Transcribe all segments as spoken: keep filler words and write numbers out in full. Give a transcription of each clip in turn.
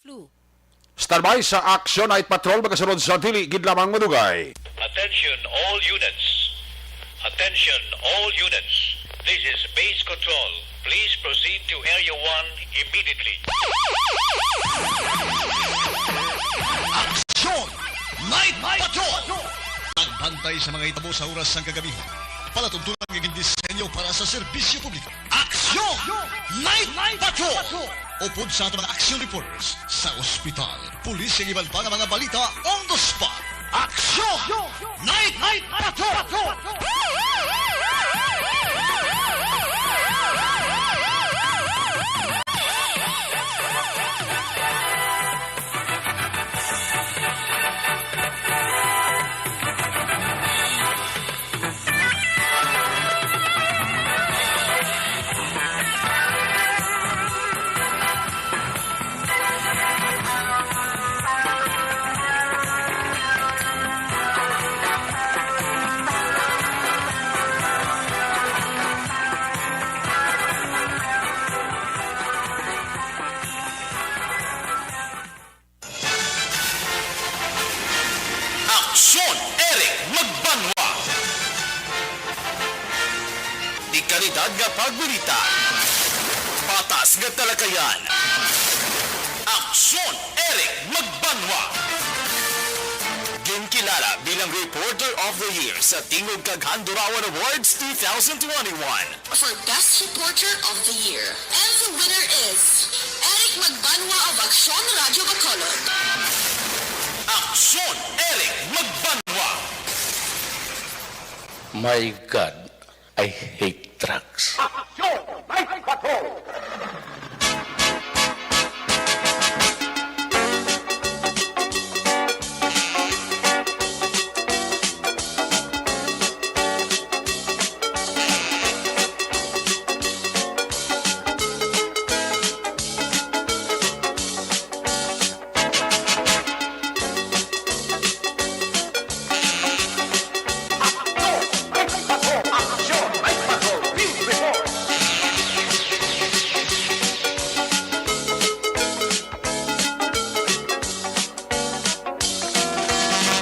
Flu. Standby sa Action Night Patrol, magasunod sa dili gid lamang madugay. Attention all units. Attention all units. This is base control. Please proceed to Area one immediately. Action Night Patrol! Pagbantay sa mga hitabo sa oras sang kagabihan. Palatuntunan nga gindisenyo para sa serbisyo publiko. Action Night Patrol! Upod sa aton mga action reporters sa ospital, pulis, kag iban pa nga mga balita on the spot. Action Night Patrol! Aksyon, Eric Magbanwa. Di kalidad nga pagbalita. Patas nga talakayan. Aksyon, Eric Magbanwa. Ginkilala bilang Reporter of the Year sa Tingog kag Handurawan Awards two thousand twenty-one. For Best Reporter of the Year. And the winner is Eric Magbanwa of Aksyon Radyo Bacolod. Aksyon, Eric Magbanwa. My God, I hate drugs. Aksyon, Night Patrol.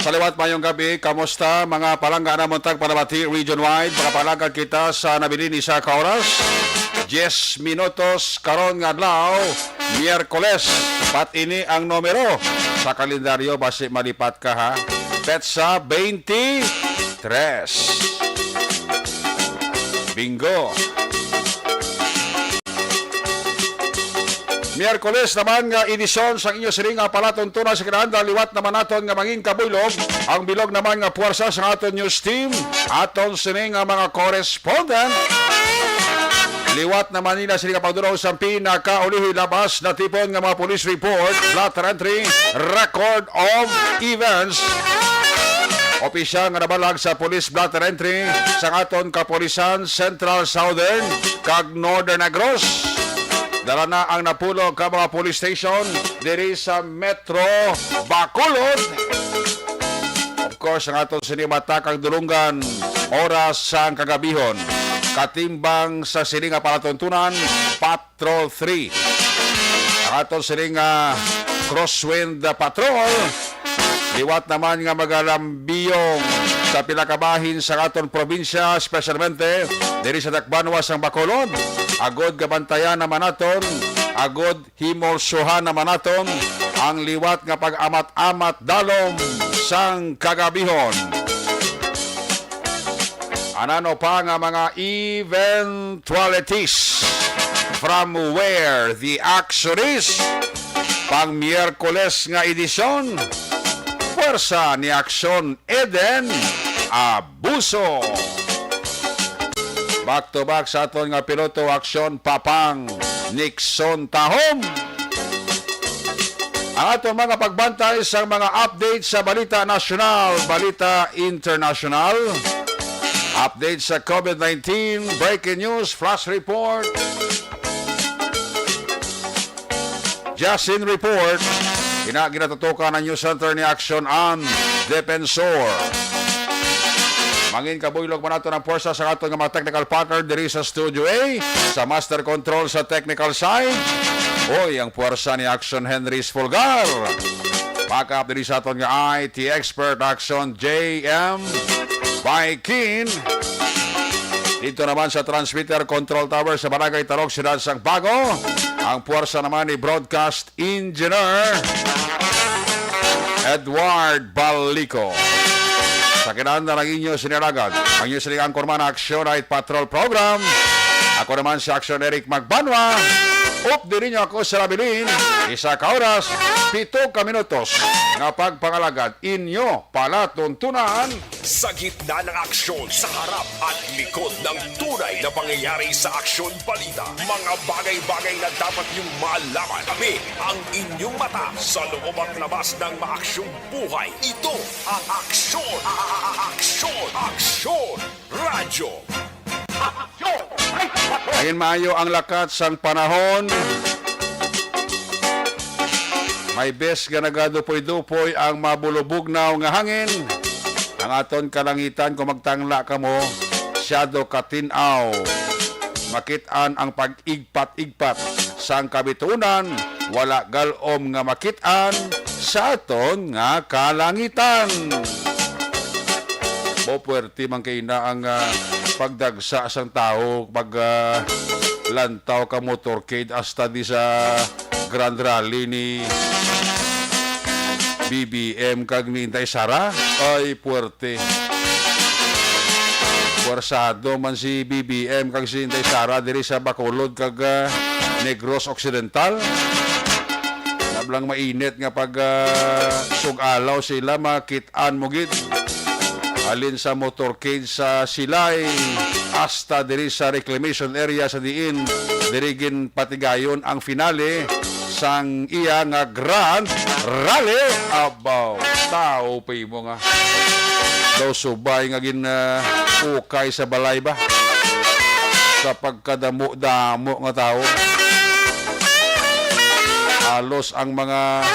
Sa liwat, mayong gabi. Kamusta, mga palangga namon tagpalamati region-wide? Makapalagad kita sa nabilin ni sa ka oras. Diez minutos karon nga adlaw, Miyerkules. Pat ini ang numero sa kalendaryo, basi malipat ka, ha. Petsa twenty-three. Bingo. Miyerkules naman nga edisyon sang inyo sini nga palatuntunan sa kinahanglan. Liwat naman naton nga mangin kabuylog ang bilog naman nga puwersa sa aton news team, aton sini nga mga correspondent. Liwat naman nila sini nga pagdulaw sa pinakaulihi labas na tipon nga mga police report, blotter entry, record of events. Opisyal nga nabalag sa police blotter entry sa aton kapulisan, Central, Southern, kag Northern Negros. Dala na ang napulo ka mga police station diri sa Metro Bacolod. Of course, ang aton sini mata kag dulunggan, oras sang kagabihon. Katimbang sa sini nga palatuntunan, Patrol three. Ang aton sini nga Crosswind Patrol, liwat naman nga magalambiyong sa pila ka bahin sa aton probinsya, espesyalmente diri sa Dakbanwa sang Bacolod. Agod gabantayan naman naton, agod himulsuhan naman naton ang liwat nga pag-amat-amat dalom sang kagabihon. Anano pa nga mga eventualities from where the action is? Pang Miyerkules nga edisyon, pwersa ni Aksyon Eden Abuso. Back to back sa aton nga piloto, Aksyon Papang Nixon Tahom. Ang aton mga pagbantay sa mga update sa balita nasyonal, balita internasyonal, update sa COVID nineteen, breaking news, flash report, Justin Report, ina ginatutukan ang News Center ni Action and Defensor. Mangin kabuylog man nato ang pwersa sa aton nga mga technical partner diri sa Studio A, sa Master Control sa technical side. Oy, ang puwersa ni Action Henry Fulgar. Backup diri sa aton nga I T expert, Action J M Baikin. Dito naman sa transmitter control tower sa Barangay Tarog, Siyudad sang Bago, ang puwersa naman ni Broadcast Engineer Edward Balico. Sa kinahanglan ang inyo sini alagad, ang inyo sining anchorman, Action Night Patrol Program. Ako naman si Action Eric Magbanwa. Updiri niyo ako sa labilin, isa ka oras, pito ka minutos nga pagpangalagad, inyo palatuntunan. Sa gitna ng aksyon, sa harap at likod ng tunay na pangyayari sa Aksyon Balita, mga bagay-bagay na dapat niyong malaman. Kami ang inyong mata sa loob at labas ng maaksyong buhay. Ito ang Aksyon, Aksyon, Aksyon Radyo. Aksyon! Ay, patron! Ayon maayo ang lakat sang panahon. May bes nga nagadupoy-dupoy ang mabulubugnaw nga hangin. Ang aton kalangitan, kung magtangla kamo, siyado katin-aw. Makit-an ang pag-igpat-igpat sang kabitunan, wala galom nga makit-an sa aton nga kalangitan. Mao, puwerte man kay na ang, ah, pagdagsa sang tawo pag, ah, lantaw ka motorcade hasta di sa Grand Rally ni B B M kag ni Inday Sara. Ay, puwerte. Puwersado man si B B M kag si Inday Sara diri sa Bacolod kag, ah, Negros Occidental. Nablang mainit nga pag, ah, sug-alaw sila, makit-an mo gid. Halin sa motorcade sa Silay hasta diri sa reclamation area sa diin diri ginpatigayon ang finale sang iya nga Grand Rally. Abaw, tawo pa imo nga daw subay nga gin, ah, ukay sa balay ba? Sa pagkadamo-damo nga tawo. Halos ang mga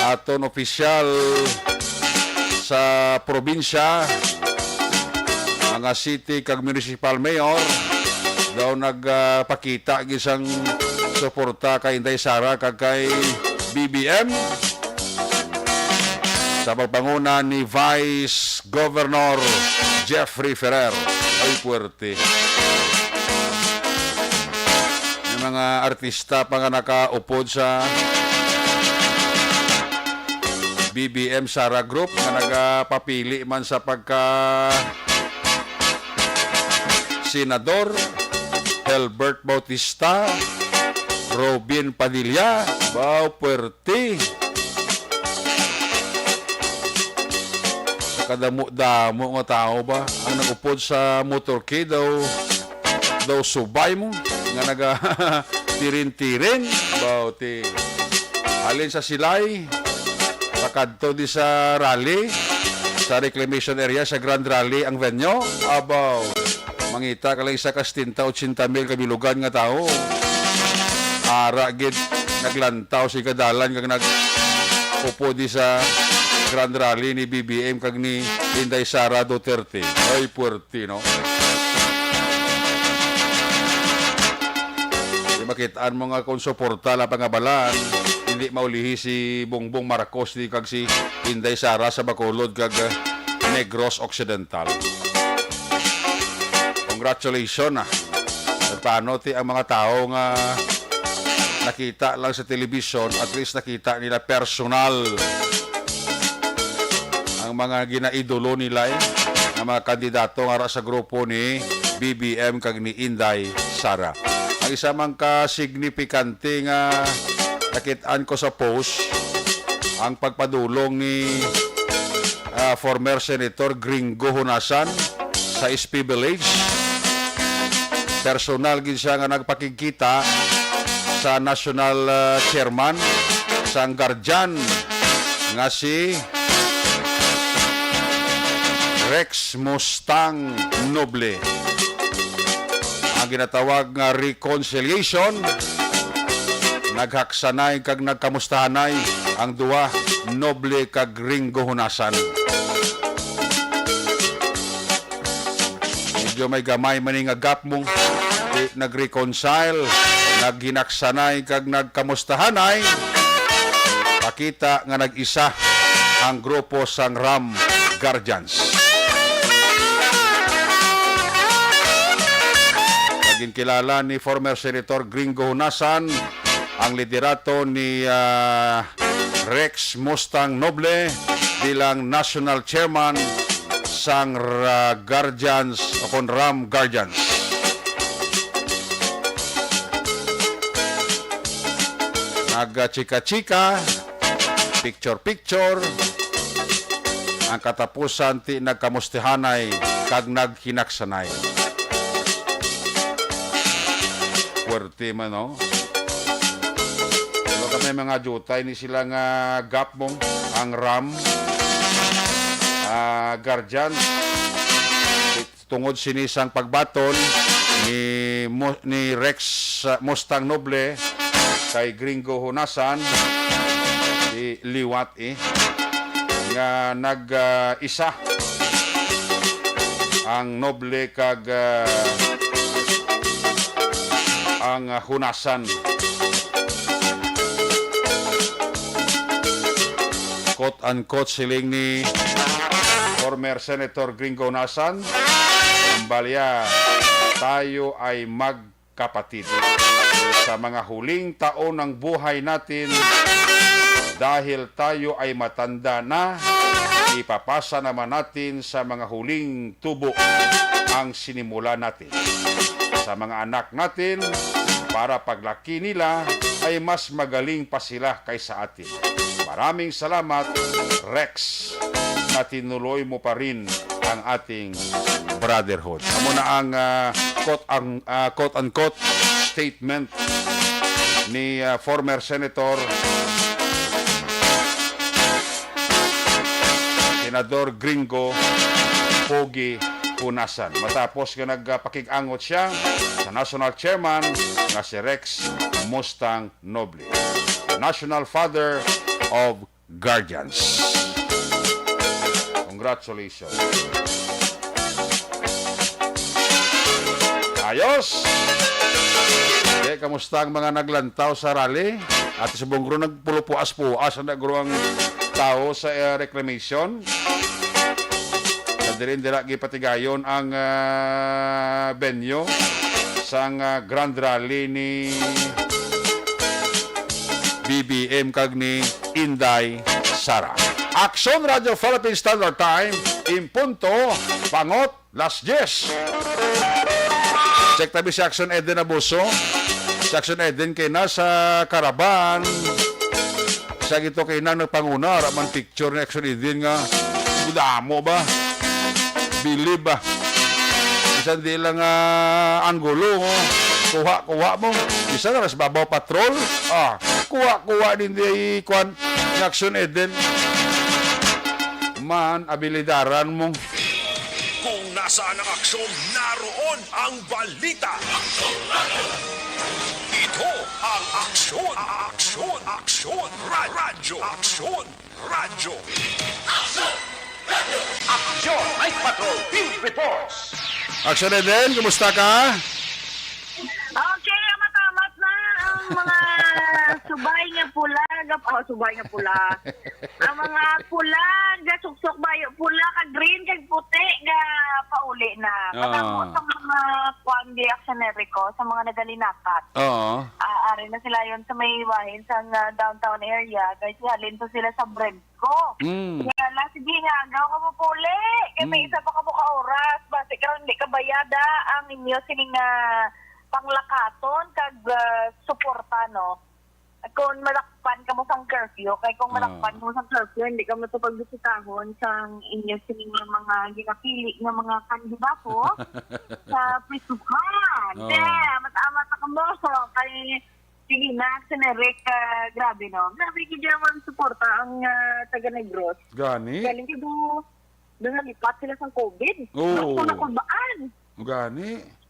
aton opisyal sa probinsya, mga city kag municipal mayor, daw nagpakita gid sang suporta kay Inday Sara kag kay B B M sa pagpanguna ni Vice Governor Jeffrey Ferrer. Ay, puwerte. May mga artista pa nga nakaupod sa B B M Sara Group nga nagapapili man sa pagka senador, Helbert Bautista, Robin Padilla, baw, puwerte. Kadamo-damo nga tawo ba ang nag-upod sa motorcade daw, daw subay mo nga naga tirin-tirin. Baw, ti, halin sa Silay, pakadto di sa rally, sa reclamation area, sa Grand Rally ang venue. Abaw, mangita ka lang isa ka setenta, ochenta mil kabilugan nga tawo. Ara gid, naglantaw sa ikadalan kag nag-upod di sa Grand Rally ni B B M kag ni Inday Sara Duterte. Ay, puwerte, no? Di makit-an mo nga kung suporta lang pangabalan, hindi maulihi si Bongbong Marcos di kag si Inday Sara sa Bacolod kag, ah, Negros Occidental. Congratulations, ah. Paano ti ang mga tao nga nakita lang sa television, at least nakita nila personal ang mga ginaidolo nila, eh, nga mga kandidato nga ara sa grupo ni B B M kag ni Inday Sara. Ang isa man ka signifikante nga nakit-an ko sa post, ang pagpadulong ni, ah, former Senator Gringo Honasan sa S P Village. Personal gid siya nga nagpakigkita sa national, ah, chairman sang Guardian nga si Rex Mustang Noble. Ang ginatawag nga reconciliation, naghaksanay kag nagkamustahanay ang duwa, Noble kag Gringo Honasan. Medyo may gamay man ni nga gap mo. ti nag-reconcile, naghinaksanay kag nagkamustahanay, pakita nga nag-isa ang grupo sang Ram Guardians. Naging kilala ni former Senator Gringo Hunasan ang liderato ni, ah, Rex Mustang Noble bilang national chairman sang Ra-, Guardians o kon Ram Guardians. Nagchika-chika, picture-picture, ang katapusan ti nagkamustihanay kag naghinaksanay. Puwerte man, no? Pero kami mga jutay ni sila nga gap mo, ang Ram, ah, Guardians. Tungod sini sang pagbaton ni Mo-, ni Rex, ah, Mustang Noble kay Gringo Hunasan, di liwat, eh, nga nag, ah, isa ang Noble kag, ah, ang, ah, Hunasan. Quote unquote, siling ni former Senator Gringo Hunasan, ang balya, tayo ay magkapatid. Sa mga huling taon ng buhay natin, dahil tayo ay matanda na, ipapasa naman natin sa mga huling tubo ang sinimula natin sa mga anak natin, para paglaki nila ay mas magaling pa sila kaysa atin. Maraming salamat, Rex, na tinuloy mo pa rin ang ating brotherhood. Amo na ang, ah, quote, ang, ah, quote unquote statement ni, ah, former Senator Senador Gringo Pogi Hunasan, matapos nga nagpakig-angot siya sa national chairman nga si Rex Mustang Noble, national father of Guardians. Congratulations. Ayos! Okay, kamusta ang mga naglantaw sa rally? At sa Bungro, nagpulupuas-puas na guro ang tao sa, eh, reclamation. Sa dirin dira gipatigayon ang, ah, venue sang, ah, grand rally ni B B M kag ni Inday Sara. Aksyon Radio Philippine Standard Time, in punto, pangot, las diyes. Check tabi si Action Eden Abuso. Si Action Eden kay nasa Caravan. Siya gito kay nang nagpanguna, ara man picture ni Action Eden nga damo ba? Bilib ba? Bisan di lang, ah, anggulo, oh. Kuha, kuha mo. Bisan na mas babaw patrol. Ah, kuha, kuha din di kwan ni Action Eden. Man, abilidaran mo. Kung nasaan ang aksyon, naroon ang balita. Ito ang Aksyon, Aksyon, Aksyon, Ra-, Radyo, Aksyon, Radyo. Aksyon, Night Patrol, Field Reports. Action Eden, kumusta ka? Okay, amat-amat na ang mga subay nga pula. Gap-, oh, subay nga pula. Ang mga pula, gasuksok bayo, pula, kag green, kag puti, nga pauli na. Ah. Kadamo sa mga kwan di aksyoneri ko, sa mga nagalinakat. Oo. Ah, ari na sila yon sa may bahin sa, ah, downtown area. Kay halin to sila sa Bredco. Mm. Kaya la, sige nga, agaw ka mo puli. Kay may Mm. isa pa ka mo ka oras. Basi karon di ka bayada ang inyo sining, ah, panglakaton kag, ah, suporta, no? Kung madakpan ka mo sang curfew, kay kung Ah. madakpan ka mo sang curfew, hindi ka mo to pagbisitahon sang inyo sining mga ginapili nga mga kandidato sa prisuhan. Ah. Kaya, amat-amat na ka mo. Kay, sige na, si Eric, ah, grabe, no? Grabe, kaya man suporta ang, ah, taga Negros. Gani? Galing ka do, do nalipat sila sa covid. Oo. Gusto na kubaan. Gani?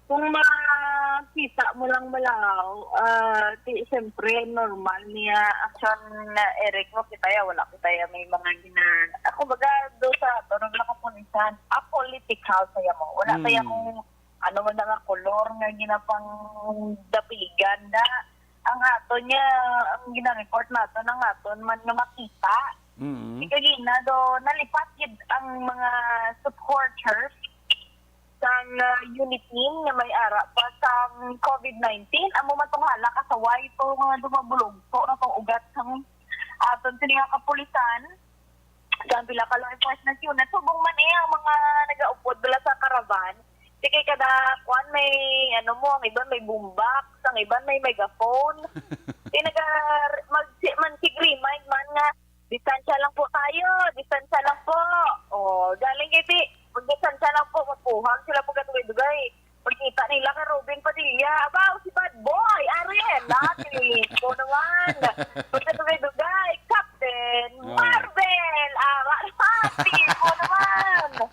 Kung makita mo lang malaw, ah, ti, siyempre, normal niya, action na Eric mo, kita ya, wala kita ya, may mga gina-, ako baga, do sa, turog na kapulisan, apolitical saya mo. Wala Mm. saya kung ano man na nga kolor nga ginapangdapigan na ang aton niya, ang gina-report naton ang aton man nga makita. Mm. Kagina do nalipat gid ang mga supporters sang, ah, unit team nga may ara pa sang covid nineteen. Amo man tong hala kasaway to nga dumabulugto na tong ugat sang aton sini nga kapulisan. Sa pila ka law enforcement unit, subong man eh ang mga nagaupod bala sa caravan. Di kay kada kuan may, ano mo, ang iban may boombox, ang iban may megaphone. Di naga, mag, si, man, sig-remind man nga, "Distansya lang po tayo, distansya lang po." O, galing kay di, "Magdistansya lang po," mapuhag sila pagkatugay-dugay. Pagkita nila kay Robin Padilla, "Abaw, si Bad Boy, Ariel, ah, tilipo naman." Pagkatugay-dugay, "Captain Oo. Marvel, ah, Marati po naman."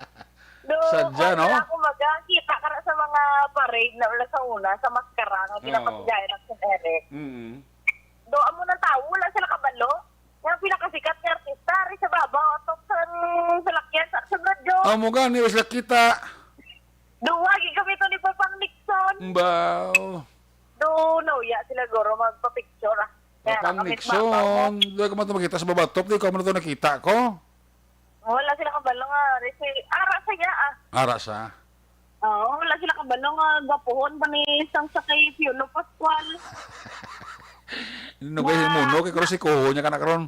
Do, Sadya, no? Wala, kumbaga, kita ka ra sa mga parade na wala sa una, sa maskara nga Oo. ginapatigayan ng San Eric. Mm. Do, amo nang tawo, wala sila kabalo. Nga pinakasikat nga artista, ari sa babaw, atop sa salakyan, sa, sa radyo. Amo gani, wala sila kita. Duwa, gid kami to ni Papang Nixon. Baw. Do, no, ya sila guro magpa-picture, ah. Kaya Papang kami sa babaw. Nixon, di ko man to makita sa babaw, top, di ko man to nakita ko. Wala sila kabalo nga, ari si, ara sa iya, ah. Ara sa? Oo, wala sila kabalo nga gwapuhon pa ni sang sa kay Piolo Pascual. Ano kay Na- himuno kay Cruz si Kuho niya ka na karon?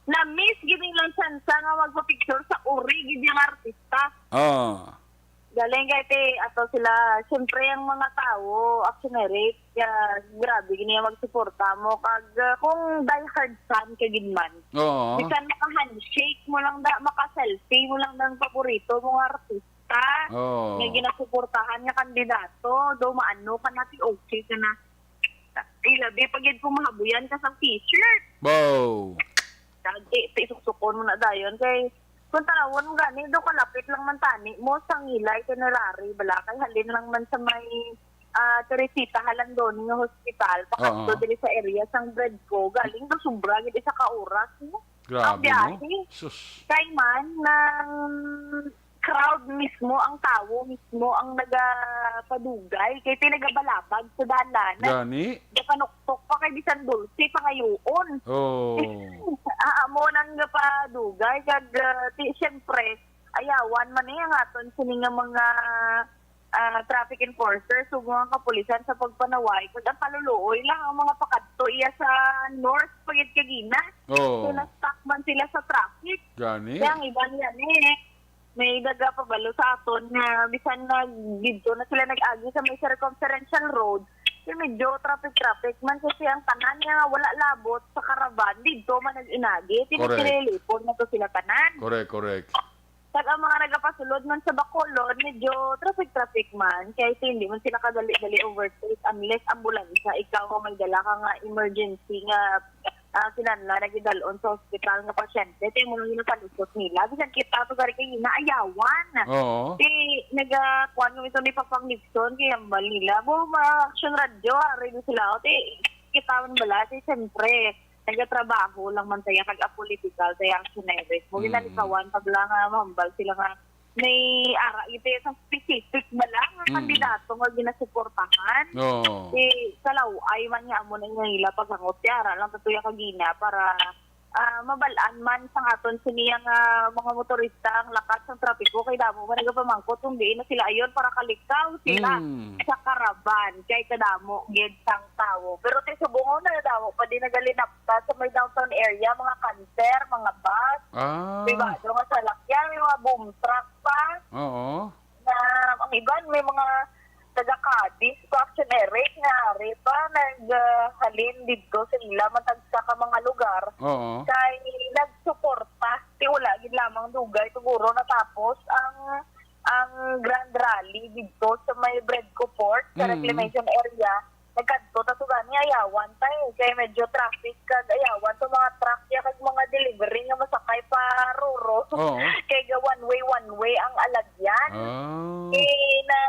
Na-miss gid nilang tsansa nga magpa-picture sa uri gid yang artista. Oo. Galing kay ti ato sila, siyempre ang mga tawo, Action Eric, ah, grabe gid niya magsuporta mo kag, ah, kung diehard fan ka gid man. Oo. Bisan maka-handshake mo lang da, maka-selfie mo lang ng paborito mong artista. Oo. Nga ginasuportahan nga kandidato, do maano ka na, ti okay ka na. Ilabi pa gid kung mahabuyan ka sang t-shirt. Wow. Kag, eh, ti suksukon mo na dayon kay kung tanawon mo gani, do kalapit lang man tani mo sang ila itinerary, bala, kay halin lang man sa may, ah, Teresita Jalandoni nga hospital, pakadto Oo. diri sa area sang Bredco, galing do sobra gid isa ka oras, no? Grabe, Ang biyahe. no? Sus. Kay man, nang crowd mismo, ang tawo mismo ang nagapadugay, kay ti nagabalabag sa dalan. Gani? Gapanuktok pa kay bisan dulce, pangayoon. Oh. Ah, amo nang gapadugay, kag, ah, ti, siyempre, ayawan man eh ang aton sini nga mga, ah, traffic enforcers ug mga kapulisan sa pagpanaway, kag ang paluluoy lang ang mga pakadto iya sa north, pagid kagina. Oo. So, na-stuck man sila sa traffic. Gani? Kaya ang iban yan eh, may nagapabalo sa aton nga bisan nag-, didto na sila nag-agi sa may circumferential road, kay medyo traffic-traffic man kasi ang tanan nga wala labot sa caravan, didto man nag-inagi. Correct. Tinitilipo na to sila tanan. Correct, correct. Kag ang mga nagapasulod man sa Bacolod, medyo traffic-traffic man. Kay hindi man sila kadali-dali overtake unless ambulansya. Ikaw nga may dala ka nga emergency nga, ah, kinahanglan nagidalon sa ospital nga pasyente, ti mo lang ginapalisot nila. Bisan kita to gari kay ginaayawan. Oo. Ti nagakuan kami to ni Papang Nixon, kay ang bal nila, bo, ma-action radyo, ari na sila. O, ti kita man bala, ti siyempre, nagatrabaho lang man tayo, kag apolitical tayo ang Chinese. Mo, Mm. ginalikawan pag lang nga mahambal sila nga may ara ito sa specific bala nga Mm. kandidato nga ginasuportahan. Oo. Di, sa laway man nga amo na nga ila paghangot, ti ara lang tatuya kagina para, ah, mabalaan man sang aton siniya nga mga motorista ang lakas sang trapiko, kay damo man nagapamangkot kung diin na sila ayon para kalikaw sila Mm. sa caravan, kay kadamo gid sang tawo. Pero ti subong na damo pa din nagalinapta sa may downtown area, mga canter, mga bus, Ah. pribado nga salakyan, may mga boom truck pa. Oo. Na ang iban may mga taga-Cadiz pa, Action Eric, nga ari pa naghalin didto sa ila matag sa ka mga lugar. Oo. Kay nagsuporta, ti wala gid lamang dugay siguro natapos ang, ang grand rally didto sa may Bredco Port, sa Mm. reclamation area. Nagkadto ta to gani, ayawan ta eh. Kay medyo traffic kag ayawan to mga truck ya kag mga delivery nga masakay pa Roro. Oo. Kay ga one way, one way ang alagyan. Ah. Eh, na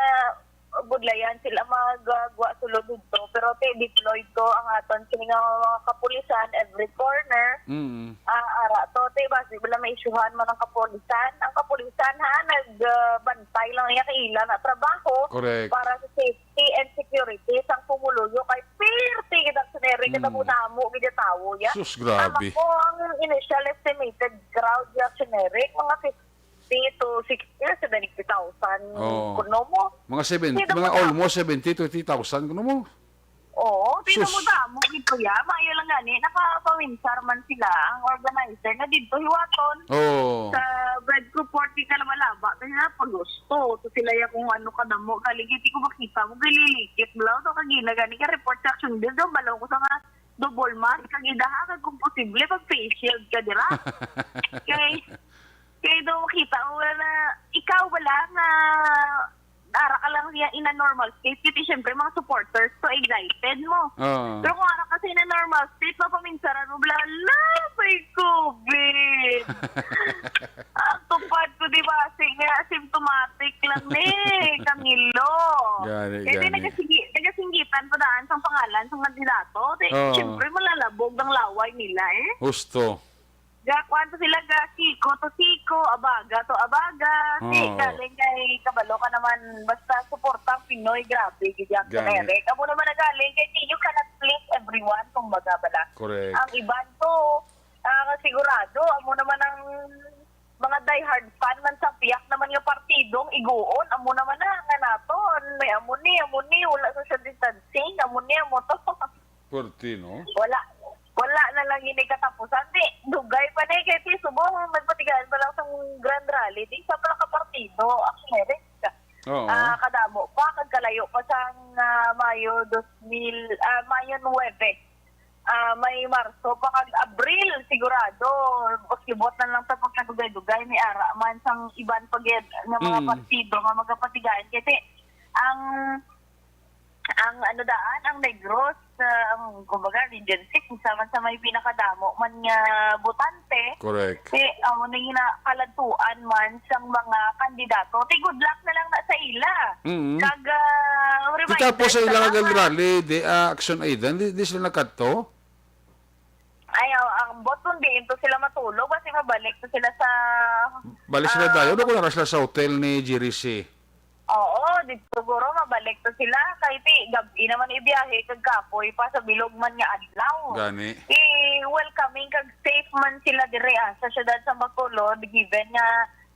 budlayan sila magagwa sulod dito. Pero te, deployed to ang aton sini nga mga kapulisan every corner. Mm. Ah, ara to, te, basi wala may isyuhan man ang kapulisan. Ang kapulisan, ha, nag, ah, bantay lang niya kay ila na trabaho. Correct. Para sa safety and security sang pumuluyo kay pirti gid ang Action Eric, kada Mm. mo namo gid ang tawo ya. Sus, grabe. Ang ako, ang initial estimated crowd ya, Action Eric, mga fifty to sixty, seventy thousand Oo. kuno mo. Mga seventy, Sino mga ba? Almost seventy to eighty thousand kuno mo. Oo, Sus. pinamudamo gid to ya. Maayo lang gani, nakapawinsar man sila ang organizer na didto hiwaton. Oo. Sa Bread Report, di ka namalaba. Kaya pag gusto, to sila ya kung ano kadamo. Galing, hindi ko makita mo, galilikit mo lang. To kagina gani ka report section din. Doon balaw ko sa nga double mask, kag idaha, kag kung posible, pag face shield ka dira. Kay, kay daw makita mo na, ikaw wala nga, ara ka lang siya in a normal state. Kasi syempre, mga supporters, so excited mo. Oo. Pero kung ara ka sa in a normal state, mapaminsaran mo, bla, la, may COVID. Ang tupad ko, di ba? Sige, asymptomatic lang ni, Camilo. Gani, Kaya di gani. nagasinggi-, nagasinggitan pa daan sang pangalan sang kandidato. Di, Oo. syempre, malalabog ang laway nila eh. Husto. Gakuan to sila, ga siko to siko, abaga to abaga. Di, Oo. galing kay kabalo ka naman, basta suporta ang Pinoy, grabe, gid yan, Gani. Eric. Amo naman na galing kay you cannot please everyone, kumbaga bala. Correct. Ang iban to, ah, sigurado, amo naman ang mga diehard fan man sa piyak naman nga partidong iguon, amo naman na nga naton, may amo ni, amo ni, wala social distancing, amo ni, amo to. Pwerte, no? Wala. Wala na lang ini katapusan. Di, dugay pa na eh, kay ti, subong, magpatigaan pa lang sa Grand Rally. Di, sa pala ka partido, ang merit. Oo. Ah, kadamo pa, kag kalayo pa sa ah, Mayo dos mil, ah, Mayo nuebe. Ah, may Marso pa kag Abril, sigurado. Paglibot na lang sa pagkadugay-dugay, may ara man sang iban pa gid nga mga Mm. partido nga magapatigaan. Kasi ang, ang ano daan, ang Negros, ah, ang, kumbaga, Region six, isa man sa may pinakadamo man nga botante. Correct. Kasi, amo na yung nakaladtuan man sang mga kandidato. Ti, good luck na lang na sa ila. Mm. Kag, ah, Di ka po reminder sa ila na nga lang, ah, rally, di ah, Action Aid, di, di sila nakadto? Ay, ang, ang bot kung diin to sila matulog, kasi mabalik to sila sa... Balik sila ah, tayo, doon ko na sila sa hotel ni Jerry C. Oo, di siguro mabalik to sila. Kay ti, gabi naman ibiyahe, kag kapoy pa sa bilog man nga adlaw. Gani. I welcoming kag safe man sila dire ah, sa syudad sa Bacolod, given nga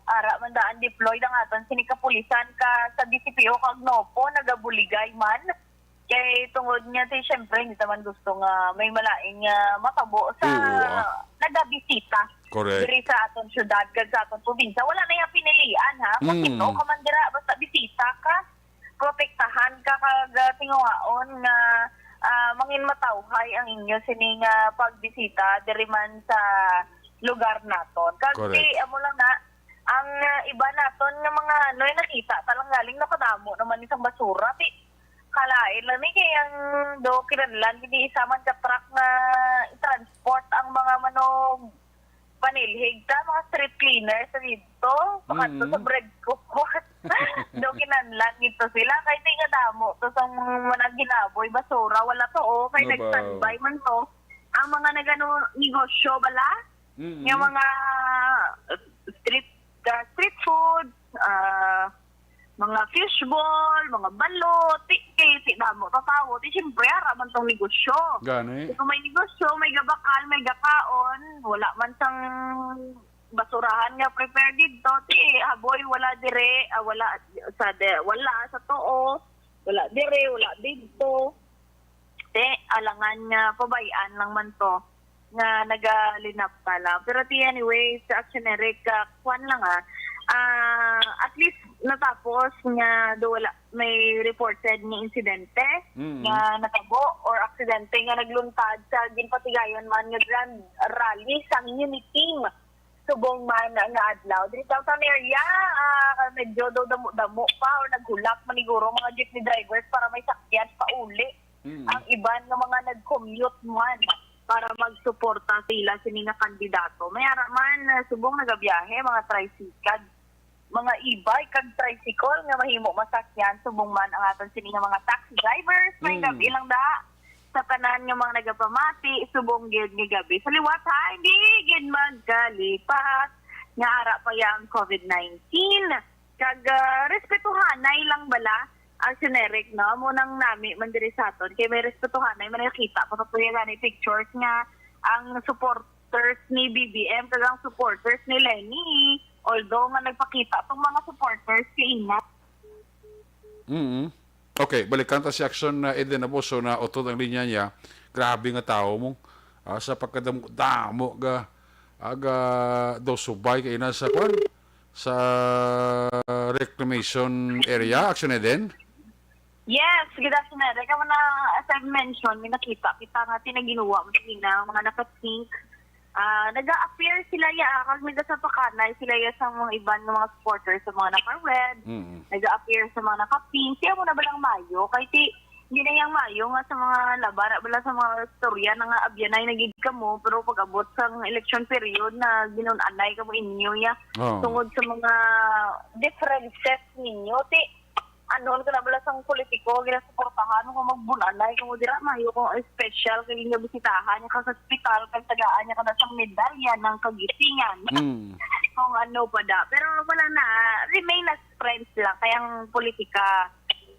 ara man daan deployed ang aton sini kapulisan ka sa D C P O kag NOPO, nagabuligay man. Kay tungod nga ti, syempre, hindi naman gusto nga may malain nga matabo sa Oo, ah. nagabisita Correct. diri sa aton syudad kag sa aton probinsya. Wala na yung pinilian, ha? Kung Mm. sino ka man dira, basta bisita ka, protektahan ka, kag ah, tinguhaon nga ah, mangin matawhay ang inyo sini nga pagbisita diri man sa lugar naton. Kag Correct. ti, amo lang na, ang ah, iba naton nga mga ano, eh, nakita ta lang galing, nakadamo naman isang basura. Ti, kalain lang ni kay ang do kinahanglan gid ni isa man ka truck na i-transport ang mga manog panilhig ta, mga street cleaners sa dito, pakadto Mm. sa bread court. Do kinahanglan gid to sila kay ti nga damo to sa mga ginaboy basura, wala to, oh, kay Mabaw. Nag-standby man to ang mga nagano negosyo bala, Mm. nga mga uh, street uh, street food, ah, mga fishball, mga balot, ti, kay ti damo ka tawo, ti siyempre ara man tong negosyo. Gani. Kung may negosyo, may gabakal, may gakaon, wala man sang basurahan nga prepared dito, ti haboy wala dire, ah, wala sa de, wala sa tuo, wala dire, wala dito. Ti, alangan nga pabay-an lang man to nga nagalinap na lang. Pero ti, anyway, sa Action Eric, ah, kwan lang, ah, ah, at least natapos nga do wala may reported nga insidente Mm. nga natabo or aksidente nga nagluntad sa ginpatigayon man nga grand rally sang Uniteam subong man nga adlaw. Diri sa downtown area, ah, medyo daw damo-damo pa or naghulak man siguro mga jeepney drivers para may sakyan pa uli. Mm. Ang iban nga mga nag-commute man para magsuporta sa ila sini nga kandidato. May ara man, ah, subong nagabiyahe, mga tricycle, mga e-bike kag tricycle nga mahimo masakyan, subong man ang aton sini nga mga taxi drivers. May Mm. gabi lang da sa tanan nga mga nagapamati, subong gid nga gabi. Sa liwat ha, hindi gid magkalipat nga ara pa yang covid nineteen. Kag ah, respetuhanay lang bala Action Eric, no? Amo nang nami man diri sa aton. Kay may respetuhanay man nakita ko sa tuya gani pictures nga ang supporters ni B B M kag ang supporters ni Leni. Although nga nagpakita tong mga supporters kay ina. Mm. Okay, balikan ta si Action na Eden Aboso na utod ang linya niya. Grabe nga tao mo. Ah, sa pagkadamo-damo ga aga daw subay kay ina sa kwan sa reclamation area, Action Eden. Yes, good afternoon. Kaya na, as I've mentioned, may nakita kita nga tinaginuwa mo sila, mga naka-pink. Ah, nag-a-appear sila ya, kag may gasapakanay sila ya sa mga iban nga mga supporters sa mga naka-red. Mm. Nag-a-appear sa mga naka-pink. Kaya mo na balang mayo? Kay ti, hindi na yang mayo nga sa mga laban, wala sa mga istorya na nga abyanay na gid kamo, pero pag-abot sa election period na ginunanay kamo inyo ya. Oh. Tungod sa mga differences ninyo, ti, ano ka na bala sang politiko, ginasuportahan mo kung magbunanay kung dira mayo kung special kay nga bisitahan niya ka sa ospital kag tagaan niya ka na sang medalya ng kagisingan. Mm. Kung ano pa da. Pero wala na, remain as friends lang. Kaya ang politika,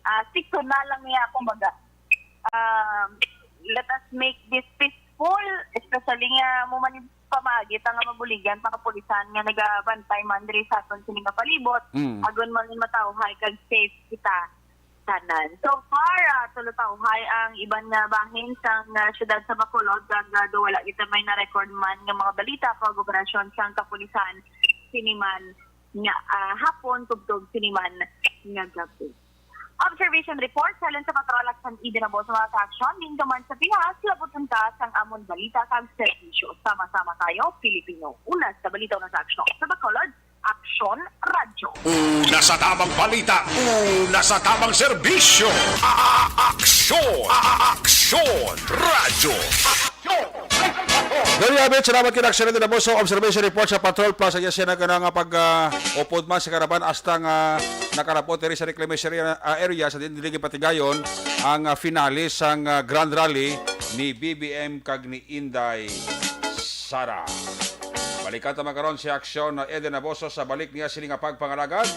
ah, seasonal lang niya, kumbaga. Um, let us make this peaceful, especially nga mo man yung pamagi ta nga mabuligan, mga kapulisan nga nagabantay man diri sa aton sini nga palibot. Mm. Agon man matawhay kag safe kita tanan. So far, ah, tulutawhay ang iban nga bahin sang, ah, siyudad sa Bacolod, kag, ah, do wala kita may na-record man nga mga balita kag operasyon sang kapulisan sini man nga, ah, hapon tubtob sini man nga gabi. Observation report, halin sa Patrol Action Eden Aboso, mga ka-action, din man sa Pinas, labot unta sang amon balita kag serbisyo. Sama-sama tayo, Pilipino. Una sa balita, una sa aksyon. Sa Bacolod, Aksyon Radyo. Una sa tamang balita, una sa tamang serbisyo. A-, a-, aksyon, a-, a-, aksyon, radyo. Dali, Abit, salamat kay Action Eden Aboso. Observation report sa Patrol Plus. Ang siya na nga pag, ah, upod man sa karaban hasta nga nakalapot diri sa reclamation area, ah, area sa din dili patigayon ang, ah, finale sang, ah, Grand Rally ni B B M kag ni Inday Sara. Balikan ta man karon si Aksyon na Eden Aboso sa balik niya sini nga pagpangalagad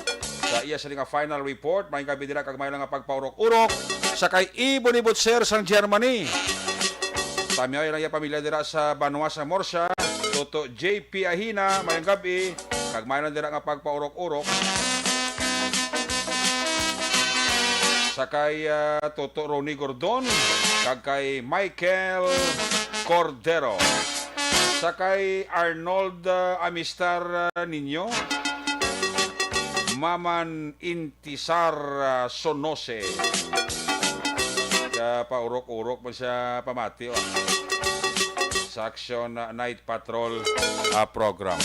sa iya sini nga final report. May gabi dira kag may lang nga pagpaurok-urok sa kay Ibon Ibutser sang Germany. Tamyaw lang iya pamilya dira sa Banwa sa Murcia. Toto J P Ahina, mayong gabi. Kag may lang dira nga pagpaurok-urok sa kay, ah, Toto Ronnie Gordon kag kay Michael Cordero. Sa kay Arnold, ah, Amistar, ah, Ninyo, Maman Intisar, ah, Sonose. Kaya paurok-urok mo siya pamati, oh. Sa Action, ah, Night Patrol, ah, program.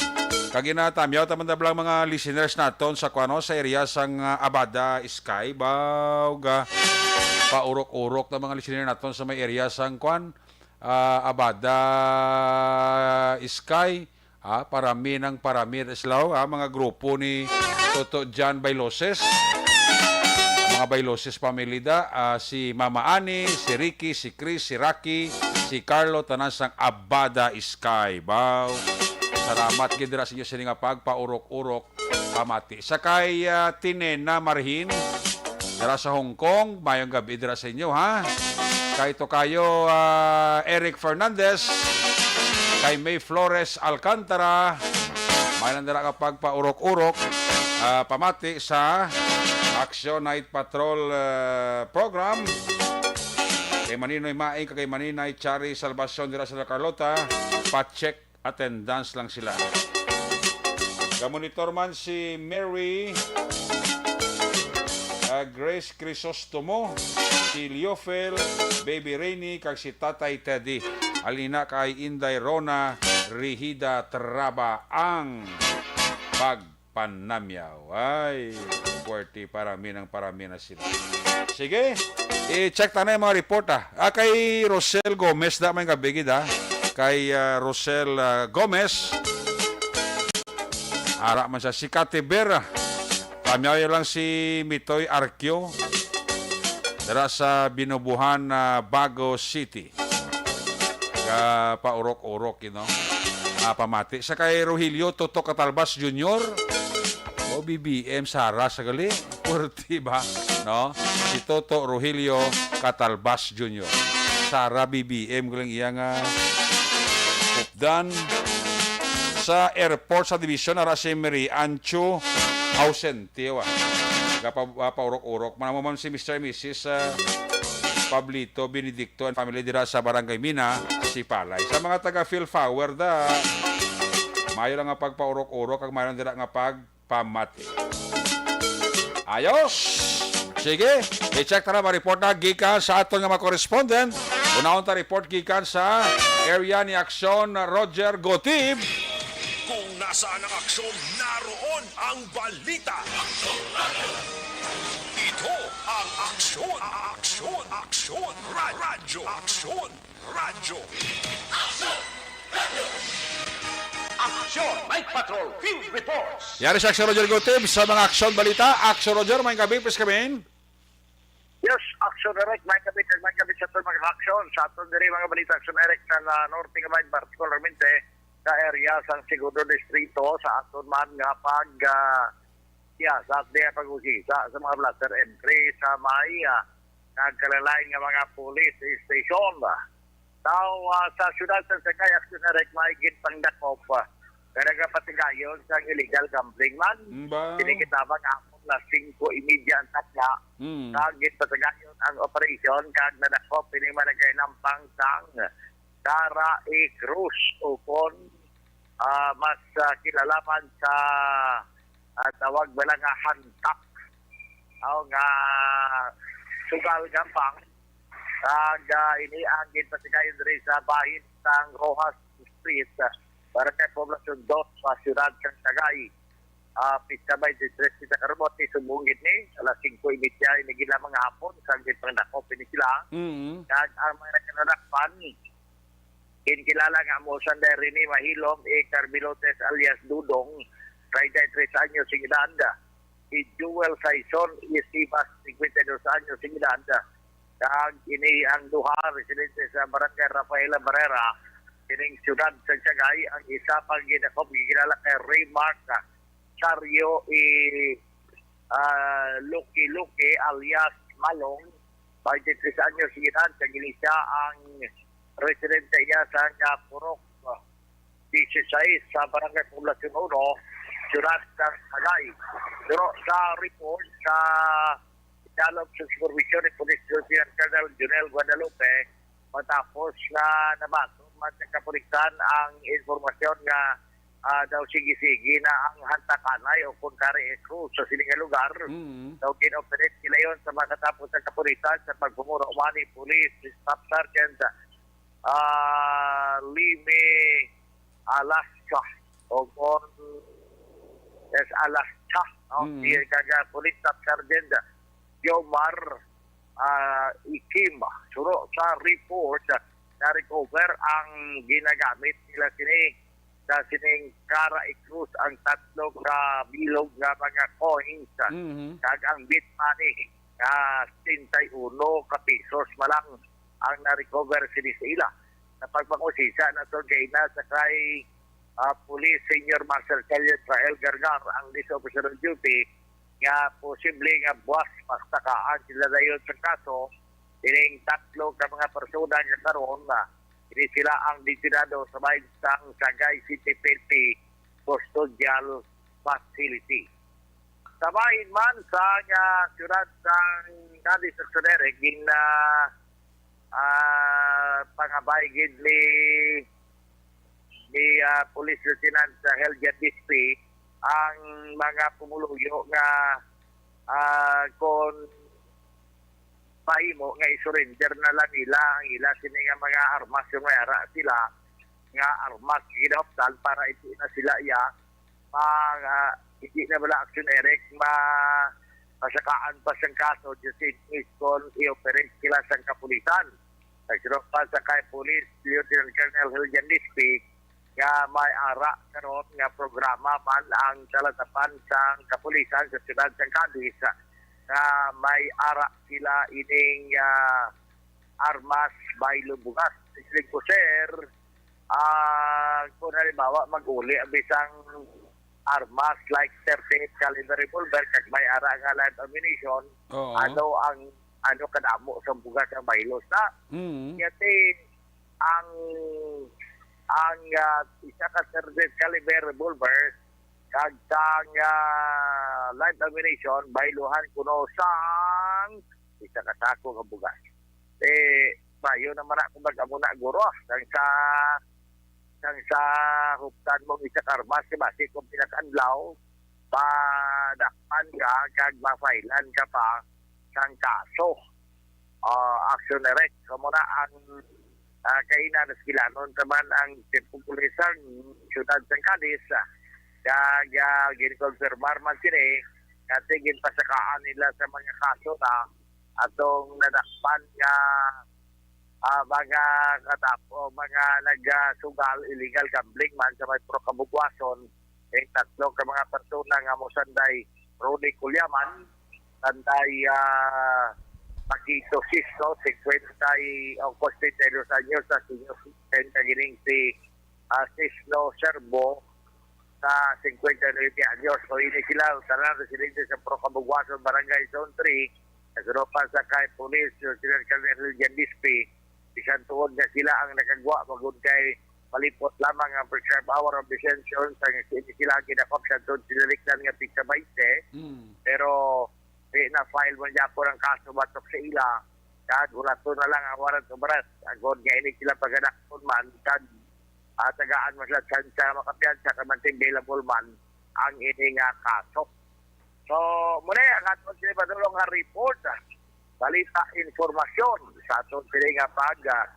Kag ginatamyaw ta man da bala ang mga listeners naton sa kuan, no, sa area sang, ah, Abada Sky, baw ga paurok-urok na mga listener naton sa may area sang kuan, ah, Abada Sky, ah, parami ng parami, Reslaw, ah, mga grupo ni Toto John Bailoses. Mga Bailoses family da, ah, si Mama Ani, si Ricky, si Chris, si Rocky, si Carlo, tanan sang Abada Sky. Baw. Salamat gid dira sa inyo sini nga pagpaurok-urok pamati. Sa kay, ah, Tinena Marhin, dira sa Hong Kong, mayong gabi dira sa inyo, ha? Kay Tokayo, ah, Eric Fernandez, kay May Flores Alcantara, may lang dira nga pagpaurok-urok, ah, pamati sa Action Night Patrol, ah, program. Kay Maninoy Maing, kay Maninay Chari Salvacion dira sa La Carlota, pa-check attendance lang sila. Gamonitor man si Mary, ah, Grace Crisostomo, si Leofil, Baby Rainy, kag si Tatay Teddy. Alina kay Inday Rona Rihida Traba ang pagpanamyaw. Ay, puwerte, parami ng parami na sila. Sige, i-check ta na yung mga report, ah. Ah, kay Rosel Gomez, da may gabi gid, ah. Kay, ah, Rosel, ah, Gomez. Ara man siya. Si Kati Vera. Pamyaw lang si Mitoy Arquio. Dara sa Binubuhan, ah, Bago City. Ka paurok-urok, you know. Ah, pamati. Sa kay Rogelio Toto Catalbas Junior. O, B B M, Sara, sa gali. Purti ba? no? Si Toto Rogelio Catalbas Junior. Sara B B M, galing iya nga updan. Sa airport sa division, ara si Mary Ancho ausente, wa. Gapa-, gapaurok-urok. Manamo man si Mister and Missus, ah, Pablito Benedicto and family dira sa Barangay Mina, Sipalay. Sa mga taga Phil Power da, mayo lang nga pagpaurok-urok, kag mayo lang dira nga pagpamati. Ayos! Sige, i-check ta na mga report na gikan sa aton nga mga correspondent. Unahon ta report gikan sa area ni Aksyon, Roger Gotib. Kung nasaan ang aksyon, naroon ang balita. Ito ang Aksyon, Aksyon, Aksyon, Ra-, Radyo, Aksyon, Radyo. Aksyon, Night Patrol, Field Reports. Yari sa Aksyon Roger Gutib sa mga aksyon balita. Aksyon Roger, may gabi, please come in. Yes, Aksyon Eric, may gabi, may gabi sa aton mga aksyon. Sa aton diri mga balita, Aksyon Eric, sa, ah, Norte nga Bayan, particularmente sa area sa Segundo Distrito, sa aton man nga pag, ah, siyasat diya pag-usisa sa mga blotter entry sa may, ah, nagkalain-lain nga mga police station. Now, ah, sa siyudad sa Sagay, Aksyon Eric, may ginpangdakop, ah, nga nagapatigayon sa illegal gambling man. Mm, ba? Kini kitabang hapon, alas singko y media ang takna. Mm. Kag ginpatigayon ang operasyon, kag nadakop ini man nagkahinampang sang Cara y Cruz, ukon, ah, mas, ah, kilala man sa, ah, tawag bala nga hantak. Aw nga sugal gampang. Kag, ah, ini ang ginpatigayon diri sa bahin sang Rojas Street, ah, Barangay Poblacion Dos, sa siyudad sang Sagay. Ah, pista twenty-three kita karon, subong gid ni, alas singko y media, ini gid lamang nga hapon, sa ginpangdakop ini sila. Mm. Kag ang mga nagkadakpan, ginkilala nga amo sa Rene Mahilom, A. Carmelotes alias Dudong, treinta y tres anyos sing edad, si Joel Saison Isibas, cincuenta y dos anyos sing edad, kag ini ang duha residente sa Barangay Rafaela Barrera, kining siyudad sa Sagay. Ang isa pang gidakop, gikilala kay Raymark Sario y, ah, Lucky Lucky alias Malong, twenty-three anyos sing edad, kag ini siya ang residente iya sa, ah, Purok dieciséis sa Barangay Poblacion Uno, siyudad sang Sagay. Pero sa report sa Dalog sa supervision ni Police Lieutenant Colonel Junel Guadalupe, matapos nga nabaton man sa kapulisan ang impormasyon nga, ah, daw sige-sige na ang hantakanay o kon kari i-cross sa sini nga lugar. Mm. Daw gin-operate nila yon sa mga katapos sa kapulisan sa pagpumuro man ni Police Staff Sergeant, ah, Limi Alascha o kon yes, Alascha, no? Mm. Si kag Police Staff Sergeant Jomar, ah, Ikim. Suro sa report, na-recover ang ginagamit nila sini sa sining kara i-cross ang tatlo ka bilog nga mga coins, Mhm. kag ang bit money nga setenta y uno ka pesos malang ang na-recover sini sa ila. Sa pagpangusisa naton kaina sa kay, ah, Police Senior Marshal Sergeant Rael Gargar, ang District Officer on Duty, nga posible nga buwas pastakaan sila dayon sa kaso, ining tatlo ka mga persona nga karon, ah, ini sila ang detenado sa bahin sang Sagay City P N P Custodial Facility. Sa bahin man sa, ah, siyudad sang Cadiz, Aksyon Eric, gin, ah, ah, pangabay gid ni, ni, ah, Police Lieutenant, ah, Helga Dispi ang mga pumuluyo nga, ah, kon mahimo nga i-surrender na lang nila ang ila sini nga mga armas, yung may ara sila nga armas ginahuptan para hindi na sila iya ma-, ah, hindi na bala, Aksyon Eric, ma-, masakaan pa sang kaso just in case kon i-operate sila sang kapulisan. Nagsulod pa sa kay Police Lieutenant Colonel Hiljan Lispi nga may ara karon nga programa man ang talatapan sang kapulisan sa siyudad sang Cadiz, nga may ara sila ining, ah, armas by lubugas. Siling ko, sir, ah, kung halimbawa, mag-uli ang bisang armas like thirty-eight caliber revolver kag may ara nga live ammunition, Oo. ano ang, ano kadamo sa bugas ang baylo sa? Mm. Kaya ti, ang, ang, ah, isa ka thirty-eight caliber revolver kag sang, ah, live ammunition, bayluhan kuno sang isa ka sako nga bugas. Eh, bayo naman ako mag-amo na, guro, sang sa, sang sa huptan mo ang isa ka armas, kay basi kung pinakaadlaw, padakpan ka, kag mafailan ka pa sang kaso. Ah, action direct. Kamo na ang, ah, kaina, naskilanon naman ang Chief of Police sang siyudad sang Cadiz, ah, kag, ah, ginkonfirmar man sini, kasi ginpasakaan nila sa mga kaso na atong nadakpan nga, ah, mga katap-, o mga nagasugal, illegal gambling man sa may Purok Kabugwason, ang tatlo ka mga persona nga mo sanday Rudy Cullaman, sanday, ah, Paquito Cisco, singkwenta y, o, singkwenta y dos anyos, sa senior citizen, kag ining si, ah, Cisno Serbo, sa singkwenta y nuebe anyos. So, ini sila, tanan residente sa Purok Kabugwason, Barangay Zone three, nagrupa sa kay Police Lieutenant Colonel Jan Bispi, bisan tuod nga sila ang nakagwa, magud kay palipot lamang ang prescribed hour of detention, sa sila ang gidakop sa tuod sinilikdan nga petsa twenty. Mm. Pero di na file man gyapon ang kaso batok sa ila, kag ulaton na lang ang warrant of arrest. Agod nga ini sila pagadakpon man, kag, ah, tagaan man sila tsansa nga makapiyansa, kag mantin bailable man ang ini nga kaso. So, muna ang aton sini padulong nga report, ah, balita, informasyon sa aton sini nga pag, ah,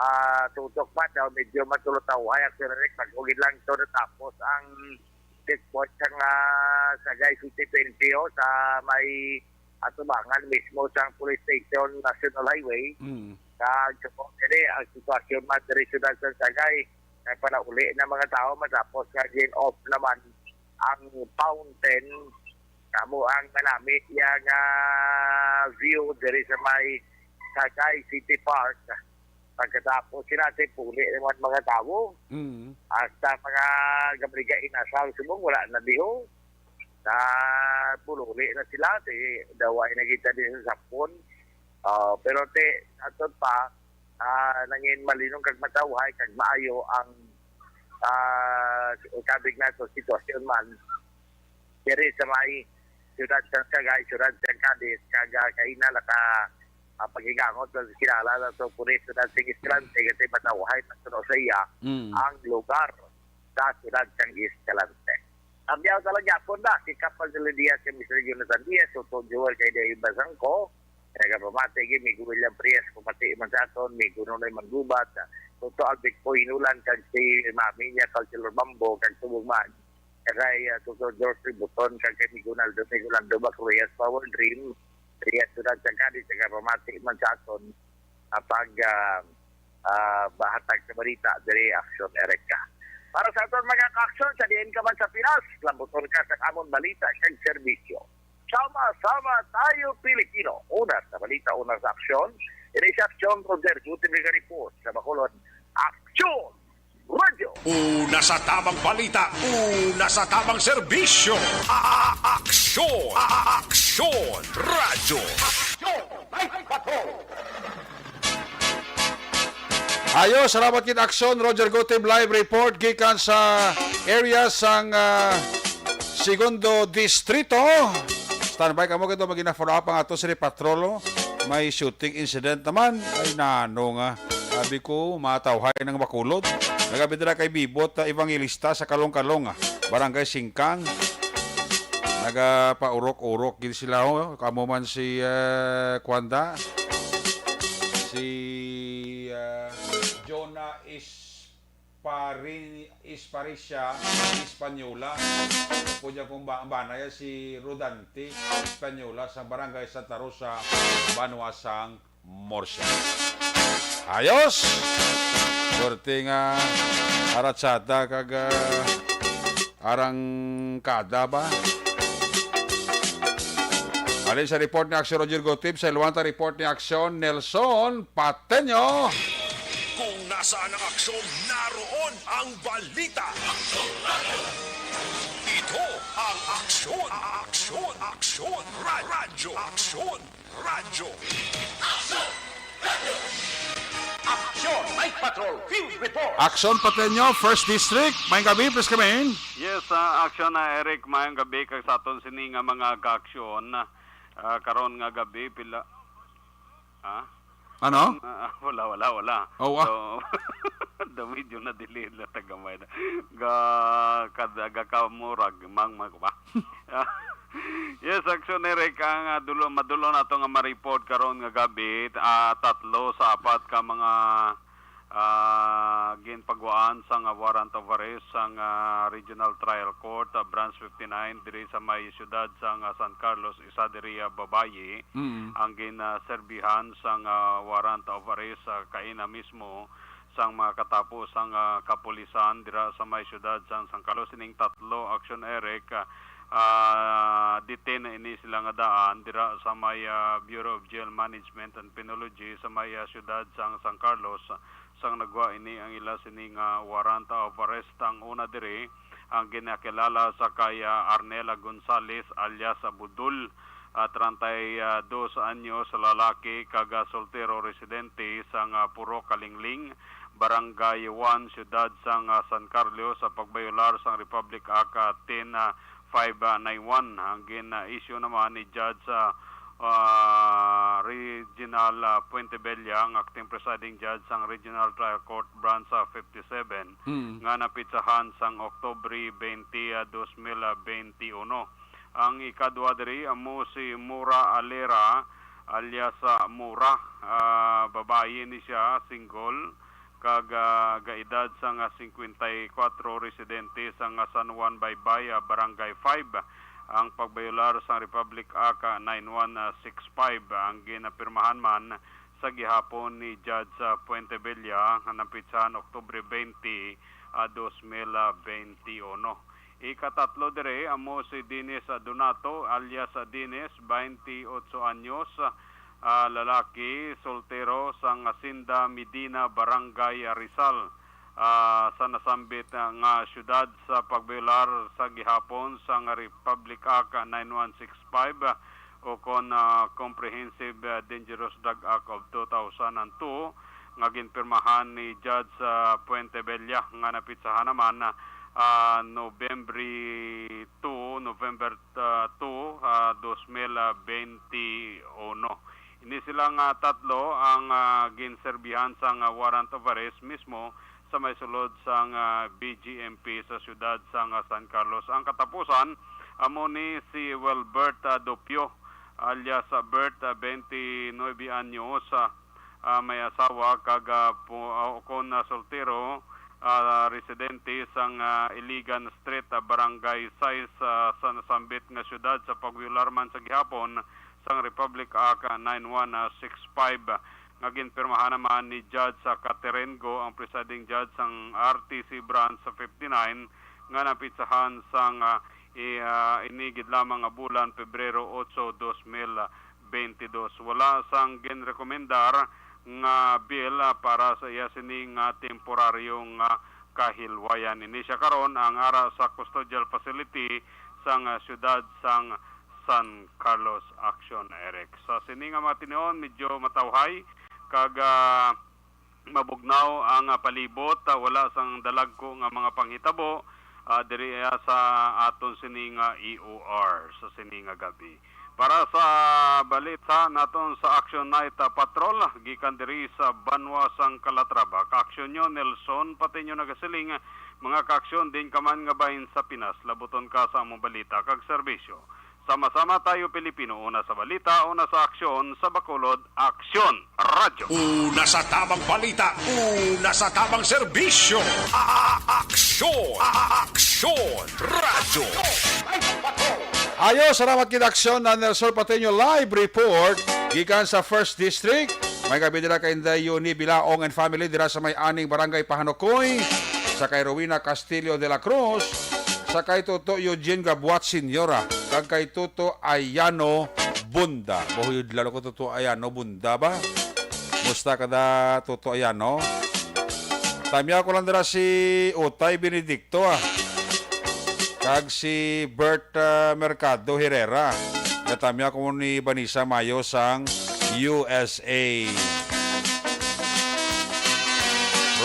ah, tutok pa daw, medyo matulutaw ay ang Sir Rick, pag-ugid lang to natapos ang checkpoint sa, ah, Sagay City P N P O sa may atubangan mismo sa police station, National Highway. Mm. Kag sa diri ang sitwasyon man diri sa Sagay, nagpanauli na mga tao matapos nga gin-off naman ang fountain, kamo ang manami iya nga view diri sa may Sagay City Park. Pagkatapos sila, ti puli naman mga tawo. Mm. Hasta mga gabriga inasal subong, wala na diho. Na pululi na sila, ti daway na kita din sa sapon. Ah, pero ti, aton pa, ah, nangin malinong kag matawhay kag maayo ang, ah, kabig nato sitwasyon man diri sa may siyudad sa Sagay, siyudad sa Cadiz, kag, ah, kaina naka, ah, paghigangot sa kilala na sa pulis, siyudad sa Escalante, kasi matawhay na suno sa iya Mm. ang lugar sa siyudad sa Escalante. Ang diyaw sa Lagyapon na, si Kapal de Diaz, si Mister Jonathan Diaz, Soto Joel, kay Dave Bazangco, nagapamati, gi, Migo William Prias, kumati man sa aton, Migo Nonoy Manggubat, Soto Albic po, Hinulan, kag si Mami niya, Councilor Bambo, kag subong man, kay, ah, Soto George Buton, kag kay Migo Naldo, Migo Naldo Bacroyas, Power Dream, Prias, Sudan, sa Cadiz, nagapamati man sa aton, ah, pag, ah, ah, bahatag sa balita diri, Aksyon Erika. Para sa aton mga ka-aksyon, sa diin ka man sa Pinas, lambuton ka sa amon balita kag serbisyo. Sama-sama tayo, Pilipino. Una sa balita, una sa aksyon. Ini si Aksyon Roger Gutierrez report sa Bacolod. Aksyon Radio. Una sa tamang balita, una sa tamang serbisyo. A-, a-, aksyon, a-, a-, aksyon, radyo. Aksyon, live patrol. Ayo, salamat gid, Aksyon Roger Gutib, live report gikan sa area sang, ah, Segundo Distrito. Standby kamo, kay magina-follow up ang ato sa patrol, oh. May shooting incident naman. Ay, nano nga. Sabi ko, matawhay ng Bacolod. Nagabit na kay Bibot, ah, Evangelista sa Kalong-Kalong, ah, Barangay Singkang. Nagapaurok-urok gid sila, oh. Kamo man si, eh, Kwanda. Si, eh, Jonah Ispari-, Isparisha Espanyola. Pwede akong ba-, bana ya si Rodante Espanyola sa Barangay Santa Rosa, Banwa sang Morsia. Ayos! Swerte nga aratsada kag, ah, arangkada ba? Alin sa report ni Aksyon Roger Gutib, sa Luanta report ni Aksyon Nelson Pateño. Kung nasaan ang aksyon, naroon ang balita. Ito Aksyon Ra- Radyo. Aksyon Radyo. Action Night Patrol Field Report. Aksyon Pateño, First District. May gabi, please come in. Yes, ah, aksyon na Eric, mayong gabi kag sa aton sini nga mga kaaksyon. Ah, karon nga gabi pila, ah? Ano? Ah, wala, wala, wala. Oh, ah. So, do medyo na delay na tagamay na. Ga kada ga kamurag mang mag ba. Yes, aksyon Eric, ang ah, dulo madulo nato nga ma-report karon nga gabi, ah, tatlo sa apat ka mga ah, ginpagwaan sang warrant of arrest sang ah, Regional Trial Court, ah, Branch fifty-nine diri sa may siyudad sang ah, San Carlos, isa diri ah, babayi Mm. ang ginserbihan sang ah, warrant of arrest sa kaina mismo sang mga katapo sang ah, kapulisan dira sa may siyudad sang San Carlos. Ining tatlo, aksyon Eric, ah, ah, detain na ini sila nga daan dira sa may ah, Bureau of Jail Management and Penology sa may ah, siyudad sang San Carlos, sang nagwa ini ang ila sini nga warrant of arrest. Ang una diri ang ginakilala sa kay ah, Arnela Gonzales alias Budol, ah, treinta y dos anyos, lalaki kag ah, soltero, residente sang ah, Purok Kalingling, Barangay one, Siyudad sang ah, San Carlos, sa pagbayolar sang Republic Act ah, ten, ah, five nine one. Ang gin-issue naman ni Judge ah, ah, Reginald ah, Puentebella, ang acting presiding judge sang Regional Trial Court Branch ah, fifty-seven, Mm. nga napitsahan sang Oktubre twenty, ah, dos mil benti uno. Ang ikadua diri amo si Mura Alera alias ah, Mura, ah, babayi ni siya, single, kag ah, gaedad sang ah, singkwenta y kuwatro, residente sang ah, San Juan Baybay, ah, Barangay five. Ang pagbayolar sang Republic Act ah, nine one six five ang ginapirmahan man sa gihapon ni Judge ah, Puentebella nga napitsahan Oktubre twenty, ah, dos mil benti uno. Ikatatlo diri amo si Dennis Donato alias Dennis, twenty-eight anyos, ah, lalaki, soltero, sang Hacienda Medina, Barangay Rizal, ah, sa nasambit nga siyudad sa pagbayolar sa gihapon sang Republic Act nine one six five o kon ah, Comprehensive ah, Dangerous Drug Act of two thousand and two nga ginpirmahan ni Judge ah, Puentebella, nga napitsahan naman ah, November two, November ah, two, ah, dos mil benti uno. Ini sila nga tatlo ang ah, ginserbihan sang ah, warrant of arrest mismo sa may sulod sang ah, B G M P sa siyudad sang ah, San Carlos. Ang katapusan amo ni si Wilbert ah, Dopio alias ah, Bert, ah, twenty-nine anyos, ah, ah, may asawa kag ah, pu- ah, kon ah, soltero, ah, residente sang ah, Iligan Street, ah, Barangay six, ah, sa nasambit nga siyudad sa pagbayolar man sa gihapon sang Republic Act ah, nine one six five nga ginpirmahan naman ni Judge sa Caterengo, ang presiding judge sang R T C Branch sa fifty-nine, nga napitsahan sang ah, i- ah, ini gid lamang nga bulan, Pebrero eight, dos mil benti dos. Wala sang ginrekomendar nga bill ah, para sa iya sini nga temporaryo nga kahilwayan. Ini siya karon ang ara sa custodial facility sang ah, siyudad sang San Carlos, aksyon Eric. Sa sini nga mga tinuon, medyo matawhay kag ah, mabugnaw ang ah, palibot. Ah, wala sang dalagko nga mga panghitabo ah, diri ah, sa aton sini nga E O R sa sini nga gabi. Para sa balita naton sa Action Night ah, Patrol, gikan diri sa Banwa sang Calatrava, kaaksyon nyo Nelson Patiño nagasiling, mga kaaksyon, din ka man nga bahin sa Pinas, labuton ka sa among balita kag serbisyo. Sama-sama tayo, Pilipino, una sa balita, una sa aksyon, sa Bacolod, Aksyon Radyo. Una sa tamang balita, una sa tamang serbisyo. A- a- Aksyon, A- a- Aksyon Radyo. Ayo, salamat kid aksyon na Nelson Pateño live report gikan sa First District. May gabi dira kay Inday Yuni Bilaong and family dira sa may aning barangay Pahanukoy, sa kay Rowena Castillo de la Cruz, sa kay Toto Eugene Gabuat Senyora, kag kay Toto Ayano Bunda. Buhuyod lalo ko, Toto Ayano Bunda ba? Musta ka da, Toto Ayano? Tamya ko lang dira si Utay Benedicto, ah. Kag si Bert ah, Mercado Herrera. Tamya ko ni Vanessa Mayo sang U S A,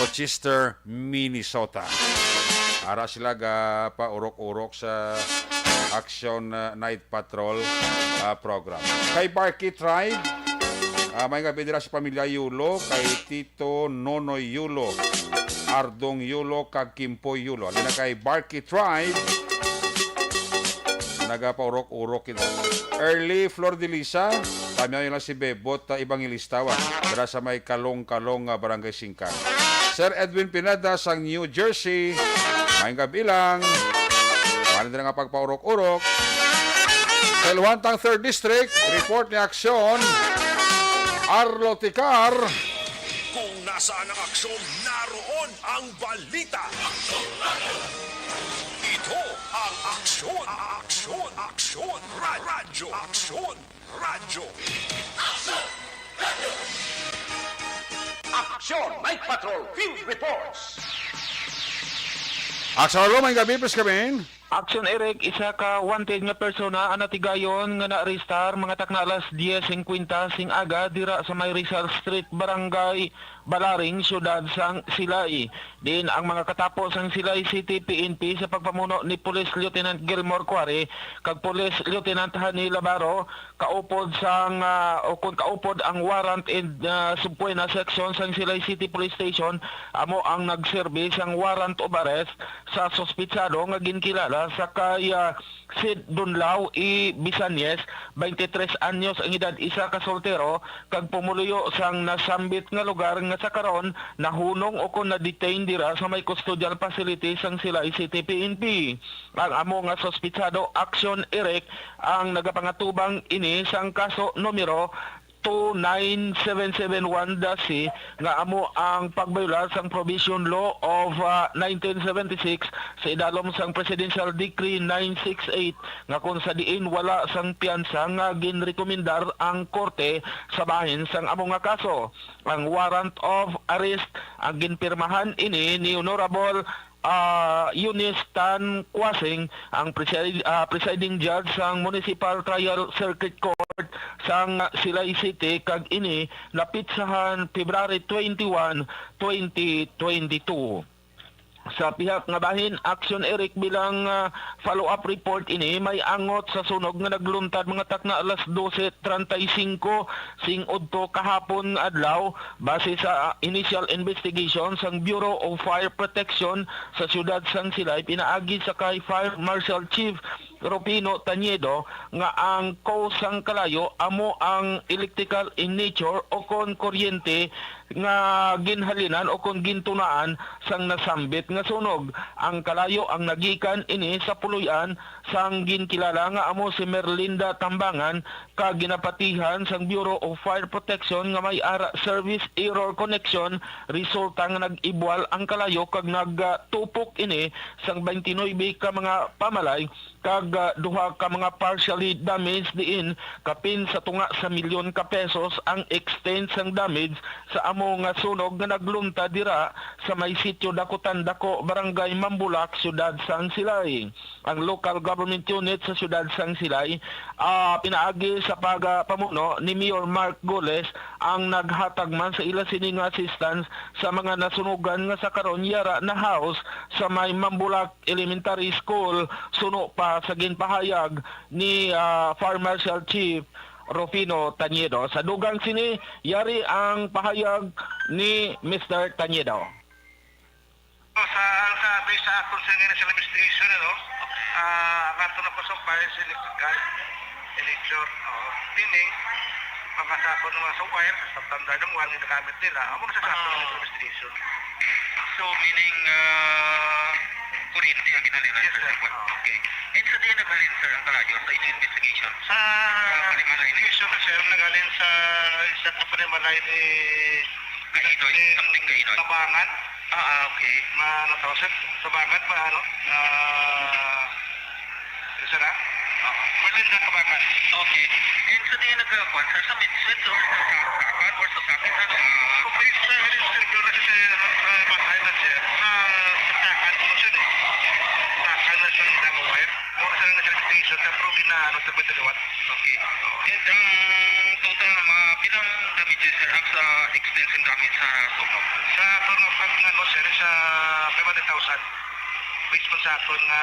Rochester, Minnesota. Ara sila ga paurok-urok sa Action, uh, Night Patrol, uh, program. Kay Barky Tribe, uh, may nga bidira sa pamilya Yulo, kay Tito Nonoy Yulo, Ardong Yulo, kag Kimpoy Yulo. Halin na kay Barky Tribe, nagapaurok-urok kita. Early Flor de Lisa, tamyaw lang si Bebot, uh, Evangelista, wa. Dira sa may Kalong-Kalong, uh, Barangay Singkang. Sir Edwin Pineda sang New Jersey, may gabi lang. Wala na nga pagpaurok-urok. Sa Luhantang Third District, report ni Aksyon, Arlo Ticar. Kung nasaan ang aksyon, naroon ang balita. Ito ang Aksyon, Aksyon, Aksyon, Ra-, Radyo, Aksyon, Radyo. Aksyon Night Patrol Field Reports. Aksyon, Arlo, may gabi, please come in. Action Eric, isa ka wanted nga persona ang natigayon nga naarestar mga takna alas diez cincuenta sing aga dira sa may Rizal Street, Barangay Balaring, Siyudad sang Silay. Diin ang mga katapo sang Silay City P N P sa pagpamuno ni Police Lieutenant Gilmore Cuare kag Police Lieutenant Hani Labaro, kaupod sang, ah, o kon kaupod ang warrant and, ah, subpoena section sang Silay City Police Station, amo ang nagserbi sang warrant of arrest sa suspitsado nga ginkilala sa kay, ah, Sid Dunlao E. Bisanyes, twenty-three anyos ang edad, isa ka soltero, kag pumuluyo sang nasambit nga lugar nga sa karon nahunong o kon na-detain dira sa may custodial facility sang Silay City P N P. Ang amo nga suspitsado, Action Eric, ang nagapangatubang ini sang kaso numero two nine seven seven one dash C, nga amo ang pagbayular sang Provision Law of, ah, nineteen seventy-six sa idalom sang Presidential Decree nine six eight, nga kung sa diin wala sang piyansa nga ginrekomendar ang korte sa bahin sang amo nga kaso. Ang warrant of arrest ang ginpirmahan ini ni Honorable, ah, Eunice Tan Kuasing, ang preside-, ah, presiding judge sang Municipal Trial Circuit Court sang Silay City, kag ini napitsahan February twenty-one, twenty twenty-two. Sa pihak nga bahin, Action Eric, bilang, ah, follow-up report ini, may angot sa sunog nga nagluntad mga takna alas dose treinta y cinco sing udto kahapon nga adlaw. Base sa, ah, initial investigation sang Bureau of Fire Protection sa siyudad sang Silay, pinaagi sa kay Fire Marshal Chief Rufino Tañedo, nga ang cause sang kalayo amo ang electrical in nature o kon kuryente nga ginhalinan o kon gintunaan sang nasambit nga sunog. Ang kalayo ang nagikan ini sa puloy-an sang ginkilala nga amo si Merlinda Tambangan, kag ginapatihan sang Bureau of Fire Protection nga may ara service error connection, resulta nga nag-ibwal ang kalayo kag nagtupok ini sang twenty-nine ka mga pamalay kag, ah, duha ka mga partially damaged, diin kapin sa tunga sa milyon ka pesos ang extent sang damage sa amo nga sunog nga nagluntad dira sa may Sitio Dakutan Dako, Barangay Mambulak, Siyudad sang Silay. Ang local government unit sa Siyudad sang Silay, ah, pinaagi sa pagapamuno ni Mayor Mark Goles, ang naghatag man sa ila sini nga assistance sa mga nasunugan nga sa karon yara na house sa may Mambulak Elementary School, suno pa sa ginpahayag ni, ah, Fire Marshal Chief Rufino Tañedo. Sa dugang sini, yari ang pahayag ni Mister Tañedo. Sa, ang sa, based sa akon sa nga initial investigation, ano, ah, ang ato na pa sa fire is electrical in nature, oo. Meaning, mga sapon ng mga sa wire, sa standard ng wire nga ginagamit nila, amo na sa sa aton nga investigation. So, meaning, ah, kuryente ang ginhalinan, Yes, sir. Sir? Okay. And sa diin naghalin, sir, ang kalayo sa inyong investigation? Sa Sa panimalay ni investigation, sir, naghalin sa isa ka panimalay ni Kainoy, ni something Kainoy. Tabangan. Ah, ah, okay. Ma-, ano tawag, sir? Tabangan, ma-, ano? Ah, isa na? Oo. Merlinda Tabangan. Okay. And sa diin nagkakuan, sir, sa midswitch or sa sa-, sakan or sa socket, ano? Ah, okay, sir, sir, sir, sir, ah, patay na, sir. Sa sakan po, sir. Sakan na, sir, ng wire. O, sir, na, sir. Sa proven na, ano, sa pwede liwat. Okay. And ang total, mga pilang damages, sir, ang sa extensive damage sa sunog? Sa turno pag, ano, sir, sa five hundred thousand. Based po sa aton nga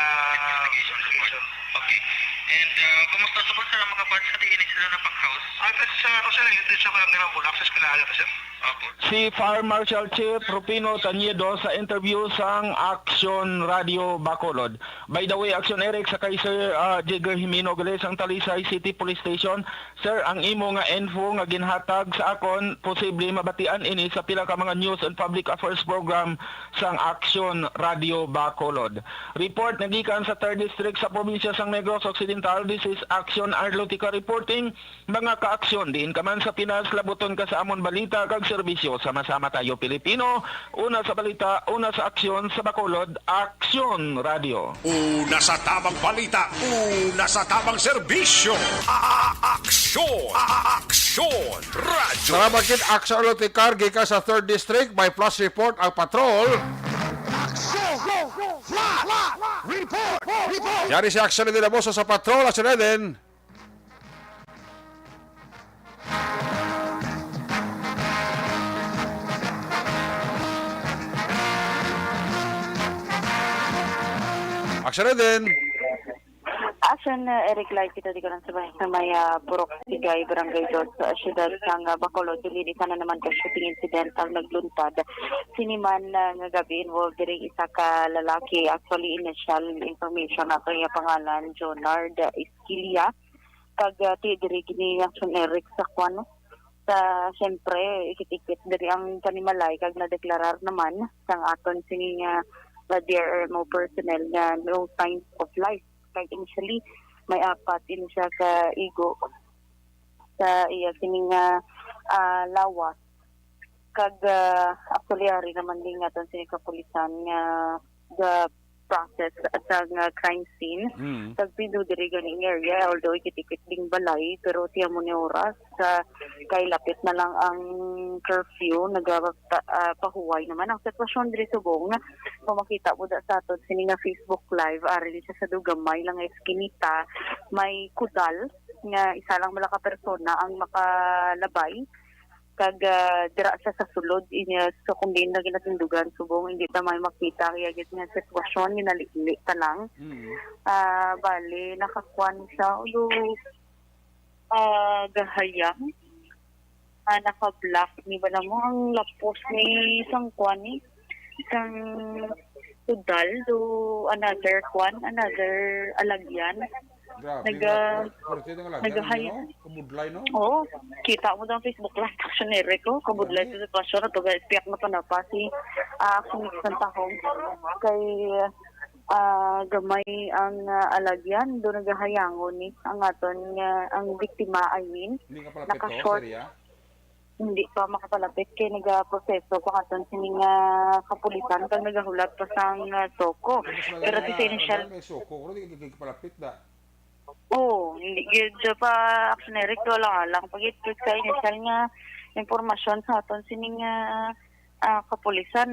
investigation. Okay. And, uh, kumusta sa, sir, ang mga fans sa diin sila napag-house? Ah, sa, ano, sir, yun din sa barangay Mabulak, sa eskwelahan nato, sir. Opo. Si Fire Marshal Chief Rufino Tañedo sa interview sang Action Radio Bacolod. By the way, Action Eric, sa kay Sir, ah, Jigger Jimeno gali sang Talisay City Police Station. Sir, ang imo nga info nga ginhatag sa akon, posible mabatian ini sa pila ka mga news and public affairs program sang Action Radio Bacolod. Report nagikan sa Third District sa probinsya sang Negros Occidental. This is Action Arlotica reporting. Mga kaaksyon, diin ka man sa Pinas, labuton ka sa amon balita kag serbisyo. Sama-sama tayo, Pilipino. Una sa balita, una sa aksyon, sa Bacolod, Aksyon Radio. Una sa tabang balita, una sa tabang serbisyo. A-, a-, aksyon, a-, a-, aksyon, radyo. Salamat gid, Aksyon Loticar, gikan sa Third District. May flash report ang patrol. Aksyon! Flash report! Report! Yari si Aksyon Eden Amoso sa patrol, Aksyon Eden. Action na din. Action, uh, Eric, live kita di ko lang sa may, sa may, uh, Purok Sigay, Barangay Dos, sa siyudad sang, uh, Bacolod. Dili, isa na naman ka shooting incident ang nagluntad. Sini man, uh, nga gabi involved diri isa ka lalaki. Actually, initial information nato iya pangalan, Jonard, uh, Esquilia. Kag, ah, ti diri gini Action Eric sa kwan, no? Sa, siyempre, ikit-ikit diri ang panimalay kag nadeklarar naman sang aton sini nga, ah, D R M O personnel nga no signs of life. Kag initially, may apat ini siya ka igo sa iya sini nga, ah, lawas. Kag, ah, actually, ari naman din nga aton sini kapulisan nga ga-process sa nga crime scene. Mm. Kag pindo diri gani nga area, although ikit-ikit ding balay, pero tiyan mo ni oras sa kay lapit na lang ang curfew, naga-, ah, pahuway naman ang sitwasyon diri subong. Kung makita mo da sa aton sini nga Facebook Live, ari ni siya sa dugamay lang nga eskinita, may kudal nga isa lang mala ka persona ang makalabay. Kag, ah, dira siya sa sulod, inya, so, kung diin na ginatindugan, subong, hindi ta may makita, kaya gid nga sitwasyon, ginalili ta lang. Mm. Ah, bali, nakakuan siya, ulo, ah, gahayang. Ah, naka-black, ni ba na mo, ang lapos ni isang kuan ni, isang tudal, do another kuan, another alagyan. Grabe, Naga-, pwerte na nga lagi, nagahayag. Ano, no? Kabudlay, no? Oo. Kita mo daw ang Facebook Live, Action Eric, oh. Kabudlay Grabe. Sa sitwasyon na to, guys. Piyak na pa na pa si, ah, Action Santahong. Kay, ah, gamay ang, ah, alagyan. Doon nagahayangon ni ang aton nga, ang biktima, I mean. Hindi nga pala pito, Naka-short. Sir, ya? Hindi pa makapalapit kay nagaproseso pa katon sini nga kapulisan kag nagahulat pa sang, ah, SOCO. Pero at the same, ano, may SOCO, pero di ka palapit da. Oo, hindi gyud pa, Action Eric, wala lang pagit sa initial nga impormasyon sa aton sini nga, ah, kapulisan,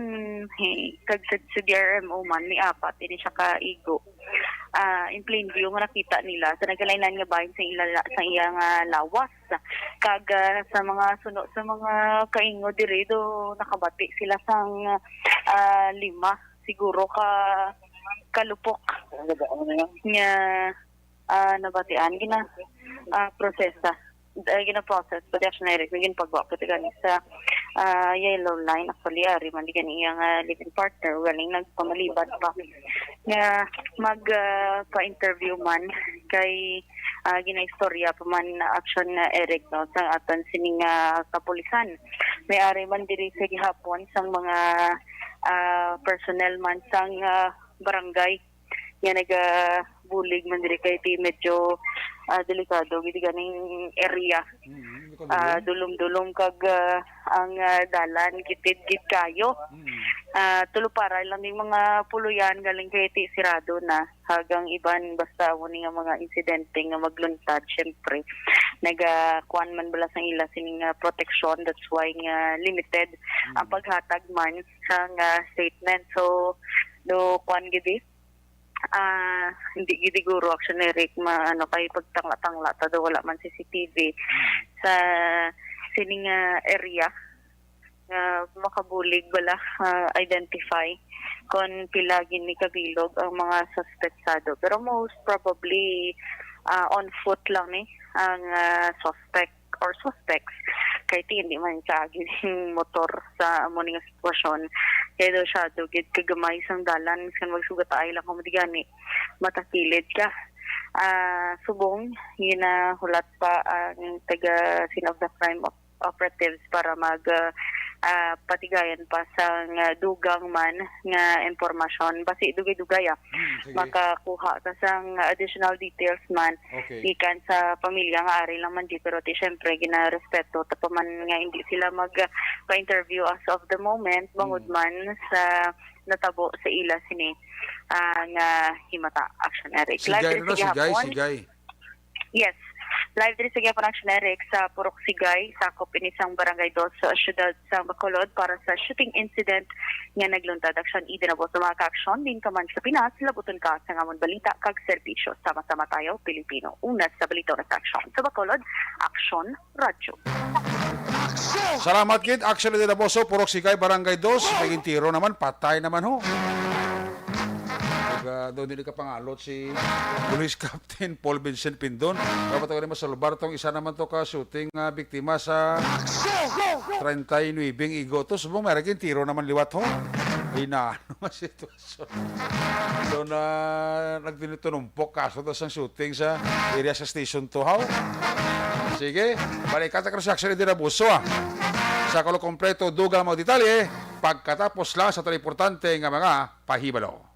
hey, kag sa, sa D R M O man, may apat ini siya ka igo. Ah, in plain view nga nakita nila sa nagkalain-lain nga bahin sa ila, sa iyang, ah, lawas. Kag, ah, sa mga suno, sa mga kaingo diri do nakabati sila sang, ah, lima siguro ka kalupok nga, ah, nabatian gina, ah, prosesa, ah, gina-process pa di Action Eric, ginpagwa pa ti gani sa, ah, yellow line. Actually, ari man di gani iyang, ah, living partner, galing nagpamalibad pa nga mag, ah, pa-interview man kay, ah, ginaistorya pa man na Action, ah, Eric, no, sa aton sining, ah, kapulisan. May ari man diri sa gihapon sang mga, ah, personnel man sang, ah, barangay nga nagabulig man diri kay ti medyo, ah, delikado gid ganing area. Mm, hindi ko Ah, dulom. Dulom-dulom kag, ah, ang, ah, dalan gitid gid kayo. Mm. Ah, tulo para lang ning mga puluyan galing kay ti sirado na. Hagang iban basta amo ni nga mga insidente nga magluntad, syempre, nagakuan man bala sang ila sini nga proteksyon, that's why nga limited ang Mm. paghatag man sang, ah, statement. So, do kuan gid eh, Ah, hindi gid siguro, Action Eric, ma-, ano, kay pagtangla-tangla ta daw wala man C C T V sa sining, ah, area nga makabulig bala, ah, identify kon pila gid ni kabilog ang mga suspetsado. Pero most probably, ah, on foot lang ni ang, ah, suspect or suspects. Kay ti, hindi man siya gid motor sa amo ni nga sitwasyon. Kay daw siya daw gid kagamay sang dalan, miskan magsugat ay lang kamo di gani matakilid ka. Ah, subong, ginahulat pa ang taga scene of the crime op-, operatives para mag, ah, ah, patigayan pa sang, ah, dugang man nga impormasyon. Basi dugay-dugay, ah, Hmm, sige. makakuha ka sang additional details man Okay. gikan sa pamilya nga ari lang man di, pero ti syempre ginarespeto ta pa man nga hindi sila mag, ah, pa-interview as of the moment, bangod Hmm. man sa natabo sa ila sini, ah, nga himata. Action, Eric. Live Sigay, diri no, sa sigay, gihapon. sigay. Yes. Live diri sa gihapon, Action Eric, sa Purok Sigay, sakop ini sang Barangay Dos sa siyudad sang Bacolod para sa shooting incident nga nagluntad. Action, Eden Aboso, mga ka-action, din ka man sa Pinas, labuton ka sa amon balita kag serbisyo. Sama-sama tayo, Pilipino. Una sa balita, una sa aksyon. Sa Bacolod, Aksyon Radyo. Salamat gid, Action Eden Aboso, Purok Sigay, Barangay Dos. Naging tiro naman, patay naman ho. Kag, ah, doon din kapangalot si Police Captain Paul Vincent Pindon. Dapat ako rin masalbar tong isa naman to ka shooting, ah, biktima sa treinta y nueve igo. To, subong may naging tiro naman liwat ho. Ay na, ano nga sitwasyon? So, na, nagtinitunumpok kaso daw sang shooting sa area sa Station two, haw? Sige, balikan ta ka sa Action Eden Aboso, ah. Sa kulo kompleto, dugang mga detalye, pagkatapos lang sa tan importante nga mga pahibalo.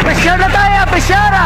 Presyara tayo, presyara!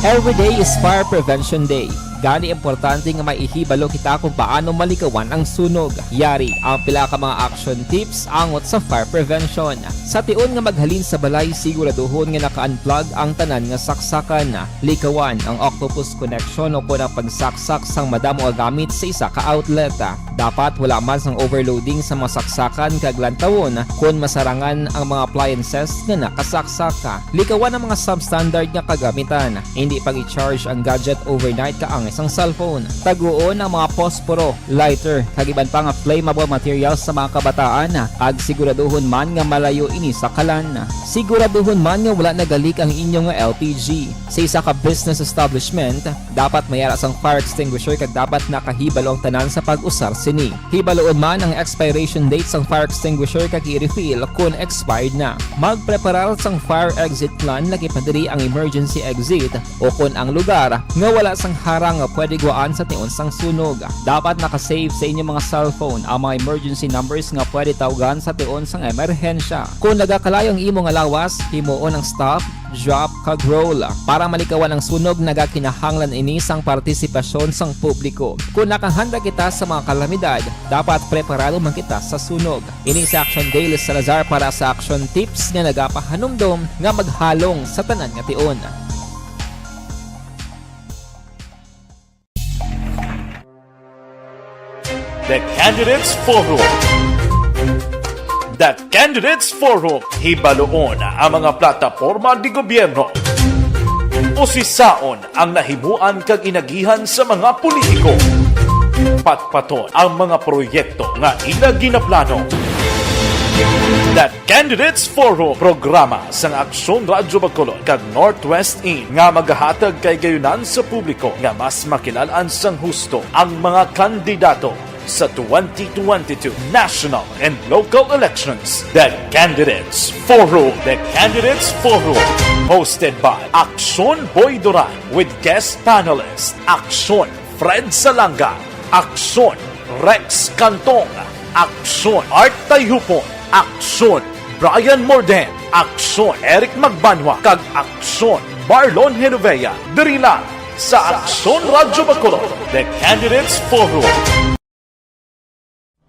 Every day is Fire Prevention Day. Gani, importante nga may ihibalo kita kung paano malikawan ang sunog. Yari ang pila ka mga action tips angot sa fire prevention. Sa tion nga maghalin sa balay, siguraduhon nga naka-unplug ang tanan nga saksakan. Likawan ang octopus connection o kon ang pagsaksak sang madamo nga gamit sa isa ka outlet. Dapat wala man sang overloading sa mga saksakan kag lantawon kon masarangan ang mga appliances nga nakasaksak. Likawan ang mga substandard nga kagamitan. Hindi pag-i-charge ang gadget overnight kaangay sang cellphone. Taguon ang mga posporo, lighter, kag iban pa nga flammable materials sa mga kabataan, kag siguraduhon man nga malayo ini sa kalan. Siguraduhon man nga wala nagalik ang inyo nga L P G. Sa isa ka business establishment, dapat may ara sang fire extinguisher kag dapat nakahibalo ang tanan sa pag-usar sini. Hibaluon man ang expiration date sang fire extinguisher kag i-refill kon expired na. Magpreparar sang fire exit plan, lakip na diri ang emergency exit, o kon ang lugar nga wala sang harang nga pwede guwaan sa tion sang sunog. Dapat naka-save sa inyo mga cellphone ang mga emergency numbers nga pwede tawgan sa tion sang emerhensya. Kon nagakalayo ang imo nga lawas, himuon ang stop, drop, kag roll. Para malikawan ang sunog, nagakinahanglan ini sang partisipasyon sang publiko. Kon nakahanda kita sa mga kalamidad, dapat preparado man kita sa sunog. Ini si Action Dale Salazar para sa Action Tips nga nagapahanumdom nga maghalong sa tanan nga tion. The Candidates Forum. The Candidates Forum. Hibaluon ang mga plataporma de gobyerno. Usisaon ang nahimuan kag inagihan sa mga politiko. Patpaton ang mga proyekto nga ila ginaplano. The Candidates Forum, programa sang Aksyon Radyo Bacolod kag Northwest In nga magahatag kay gayunan sa publiko nga mas makilal-an sang husto ang mga kandidato sa twenty twenty-two national and local elections. The Candidates Forum. The Candidates Forum, hosted by Aksyon Boy Duran with guest panelist Aksyon Fred Salanga, Aksyon Rex Cantong, Aksyon Art Tayhupon, Aksyon Brian Morden, Aksyon Eric Magbanwa, kag Aksyon Marlon Genovea, diri lang sa Aksyon Radyo Bacolod, The Candidates Forum.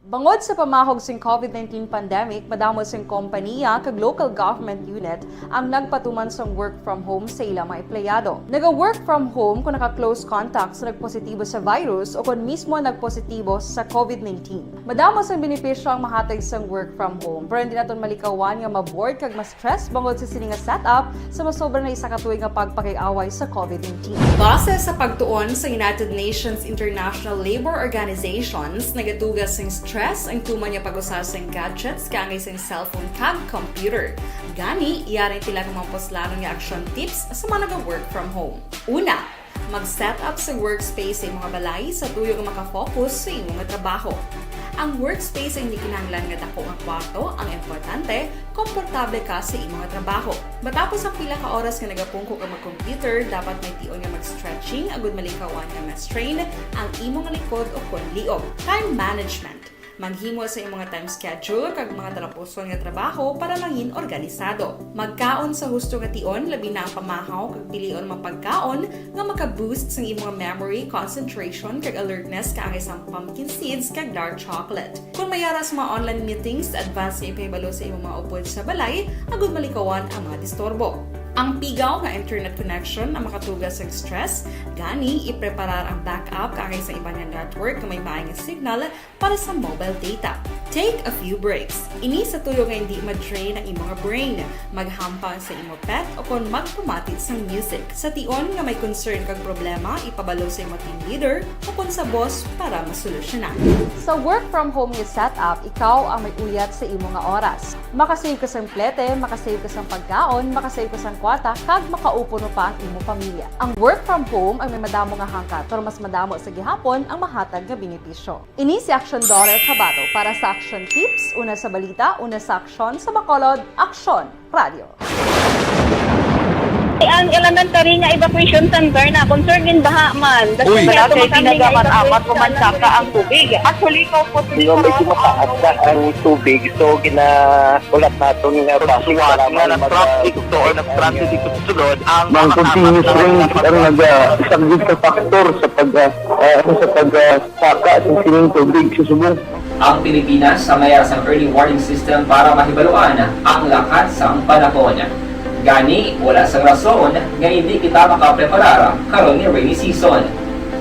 Bangod sa pamahog sing COVID nineteen pandemic, madamo sing kompanya kag local government unit ang nagpatuman sang work from home sa ila mga empleyado. Naga-work from home kung naka-close contact sa nagpositibo sa virus o kon mismo nagpositibo sa COVID nineteen. Madamo sang benepisyo ang mahatag sang work from home, pero hindi naton malikawan nga ma-bored kag ma-stress bangod sa sini nga setup sa masobra na isa ka tuig nga pagpakig-away sa COVID nineteen. Base sa pagtuon sa United Nations International Labour Organizations, nagatuga sing stress ang tuman nga pag-usa sing gadgets kaangay sing cellphone kag computer. Gani, yari ang pila ka mga puslanon nga action tips sa mga naga-work from home. Una, mag-set up sa workspace sa imong balay sa tuyo nga makafocus sa imong trabaho. Ang workspace ay hindi kinahanglan nga dako nga kwarto, ang importante, komportable ka sa imong trabaho. Matapos ang pila ka oras nga nagapungko ka mag-computer, dapat may tion nga mag-stretching agud malikawan nga ma-strain ang imong likod o kon liog. Time management. Maghimo sa imong time schedule kag mga talapuson nga trabaho para mangin organisado. Magkaon sa husto nga tion, labi na ang pamahaw kag pilion mga pagkaon nga maka-boost sang imong memory, concentration, kag alertness kaangay sang pumpkin seeds kag dark chocolate. Kung may ara sa mga online meetings, advance nga ipahibalo sa imong mga upod sa balay agud malikawan ang mga disturbo. Ang pigaw nga internet connection ang makatuga sa stress, gani ipreparar ang backup kaangay sa iban nga network nga may maay nga signal para sa mobile data. Take a few breaks. Ini sa tuyo nga hindi ma-drain ang imong brain. Maghampang sa imo pet o kon magpamati sang music. Sa tion nga may concern kag problema, ipabalo sa imo team leader o kon sa boss para masolusyonan. Sa work from home nga setup, ikaw ang may uyat sa imo nga oras. Makasave ka sang plete, makasave ka sang pagkaon, makasave ka sang kwarta, kag makaupo pa ang imo pamilya. Ang work from home ang may madamo nga hangkat, pero mas madamo sa gihapon ang mahatag nga benepisyo. Ini si Action Daughter Kabato para sa Action Tips, una sa balita, una sa aksyon, sa Bacolod, Aksyon Radio. Ang elementary nga evacuation center na concern din baha man. Uy, wala kay tinaga man amat human saka ang tubig. Actually, ko po medyo mataas na ang tubig, so gina ulat naton nga base nga na-stranded dito or na-stranded dito sa sulod ang mga continuous rain ang naga isa gid ka factor sa pag, ah, ah, sa pag, ah, saka sa sining tubig sa subong. Ang Pilipinas ang may ara sang early warning system para mahibaluan ang lakat sang panahon. Gani, wala sang rason nga hindi kita makapreparar karon nga rainy season.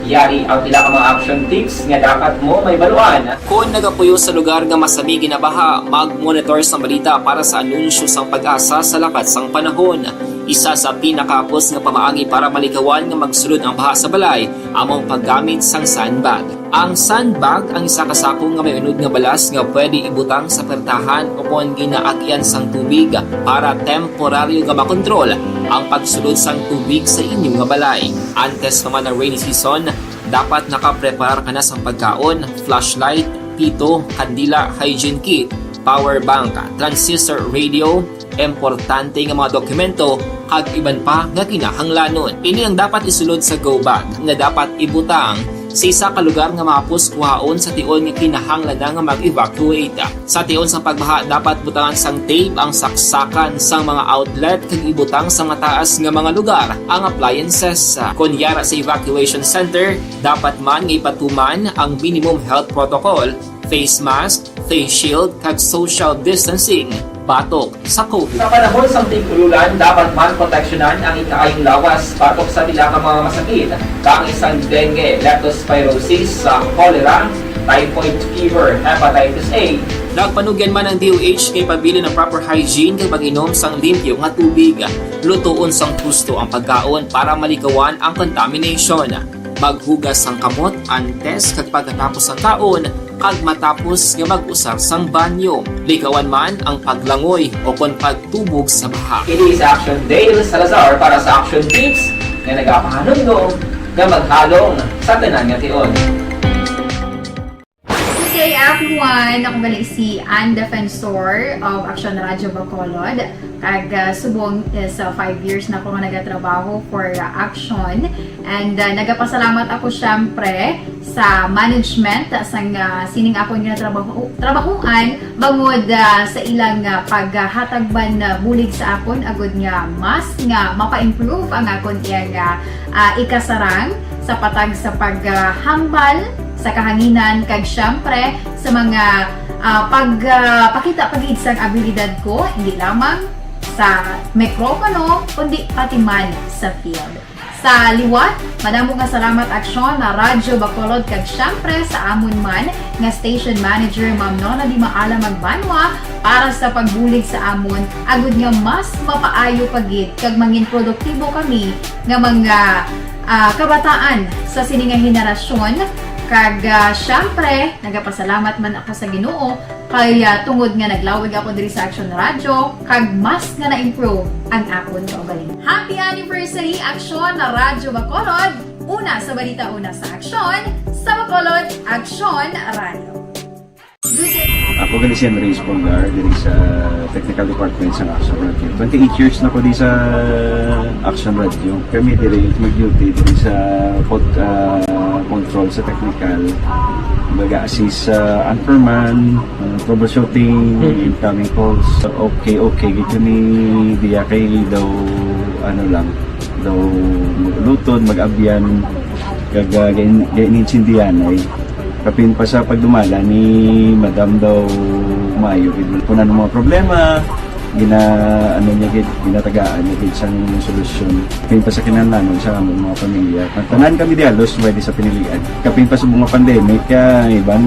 Yari ang pila ka mga action tips nga dapat mo mahibaluan. Kon nagapuyo sa lugar nga masami ginabaha, mag-monitor sang balita para sa anunsyo sang PAGASA sa lakat sang panahon. Isa sa pinakahapos nga pamaagi para malikawan nga magsulod ang baha sa balay amo ang paggamit sang sandbag. Ang sandbag ang isa ka sako nga may unod nga balas nga pwede ibutang sa pertahan o kon ginaagyan sang tubig para temporaryo nga makontrol ang pagsulod sang tubig sa inyo nga balay. Antes pa man ang rainy season, dapat nakapreparar ka na sang pagkaon, flashlight, pito, kandila, hygiene kit, power bank, transistor radio, importante nga mga dokumento, kag iban pa nga kinahanglanon. Ini ang dapat isulod sa go bag nga dapat ibutang sa isa ka lugar nga mahapos kuhaon sa tion nga kinahanglan na nga mag-evacuate. Sa tion sang pagbaha, dapat butangan sang tape ang saksakan sang mga outlet kag ibutang sa mataas nga mga lugar ang appliances. Kon yara sa evacuation center, dapat man nga ipatuman ang minimum health protocol, face mask, face shield, kag social distancing batok sa COVID. Sa panahon sang tig-ululan, dapat man proteksyonan ang ikaayong lawas batok sa pila ka mga masakit, kaangay sang dengue, leptospirosis, sa cholera, typhoid fever, hepatitis A. Nagpanugyan man ang D O H nga ipabilin ang proper hygiene kag mag-inom sang limpyo nga tubig. Lutoon sang husto ang pagkaon para malikawan ang contamination. Maghugas sang kamot antes kag pagkatapos sang kaon, kag matapos nga mag-usar sang banyo. Likawan man ang paglangoy o kon pagtubog sa baha. Ini si Action Dale Salazar para sa Action Tips nga nagapahanumdom nga maghalong sa tanan nga tion. Good day, everyone! Ako gali si Ann Defensor of Action Radio Bacolod. Kag, ah, subong is, ah, five years na ako nga nagatrabaho for, ah, Action. And, ah, nagapasalamat ako, syempre, sa management sang, ah, sining akon nga trabaho, trabahuan bangod, ah, sa ilang, ah, paghatag man, ah, bulig sa akon agud nga mas nga mapa-improve ang akon iyang, ah, ah, ikasarang sa patag sa paghambal sa kahanginan kag siyempre sa mga, ah, pag, ah, pakita pa gid sang abilidad ko, hindi lamang sa mikropono, kundi pati man sa field. Sa liwat, madamo nga salamat Aksyon na Radyo Bacolod kag siyempre sa amon man nga station manager, Ma'am Nona Di Maala Magbanwa, para sa pagbulig sa amon, agud nga mas mapaayo pa gid kag mangin produktibo kami nga mga, ah, kabataan sa sini nga henerasyon. Kag, ah, siyempre, nagapasalamat man ako sa Ginoo kay, ah, tungod nga naglawig ako diri sa Aksyon Radyo, kag mas nga na-improve ang akon kaugalingon. Happy anniversary, Aksyon na Radyo Bacolod! Una sa balita, una sa aksyon, sa Bacolod, Aksyon Radyo. Ako gali si Henry Espolgar, diri sa Technical Department sa Aksyon Radyo. Twenty-eight years na ko di sa Aksyon Radyo. Kami diri mag-duty diri sa pod-, ah, control sa technical. Mag-assist sa anchorman, ah, troubleshooting, incoming calls. Okay, okay, gid kami diya kay daw, ano lang, daw mag-ulutod, mag-abyan, kag, ah, gain-, gain-, intindihan ay. Kapin pa sa pagdumala ni Madam daw maayo gid. Kung ano mga problema, gina-, ano niya gid, ginatagaan niya gid sang solusyon. Kapin pa sa kinahanglanon sa among mga pamilya. Tanan kami dialos, pwede sa pinilian. Kapin pa sa mga pandemic, kaya iban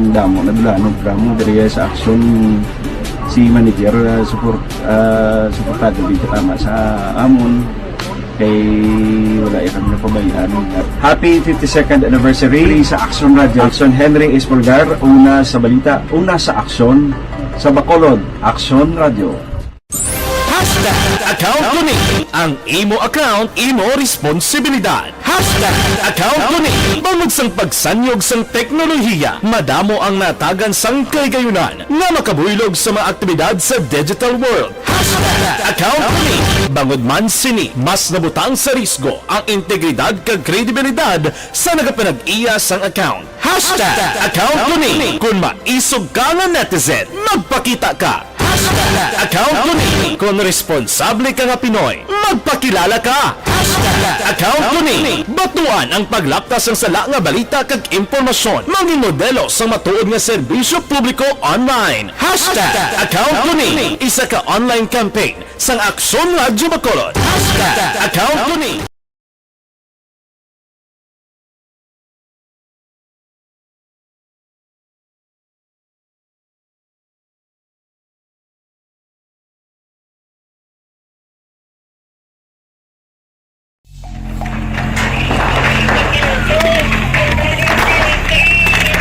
damo na dula, ano, drama diri sa Aksyon. Si manager, ah, support, ah, suportado gid katama sa amon. Kay wala ya kami napabayaan. Happy fifty-second anniversary sa Aksyon Radyo. Aksyon Henry Espolgar, una sa balita, una sa aksyon, sa Bacolod, Aksyon Radyo. Hashtag account ko ni. Ang imo account, imo responsibilidad. Hashtag account ko ni. Bangod sang pagsanyog sang teknolohiya, madamo ang natagan sang kahigayunan nga makabuylog sa mga aktibidad sa digital world. Hashtag account ko ni. Bangod man sini, mas nabutang sa risgo ang integridad kag kredibilidad sa nagapanag-iya sang account. Hashtag account ko ni. Kung maisog ka nga netizen, magpakita ka. Hashtag account ko ni. Kung responsable ka nga Pinoy, magpakilala ka. Hashtag account ko ni. Batuan ang paglapta sang sala nga balita kag impormasyon. Mangin modelo sang matuod nga serbisyo publiko online. Hashtag account ko ni. Isa ka online campaign sang Aksyon Radyo Bacolod. Hashtag account ko ni.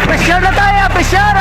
Pressure na tayo, pressure!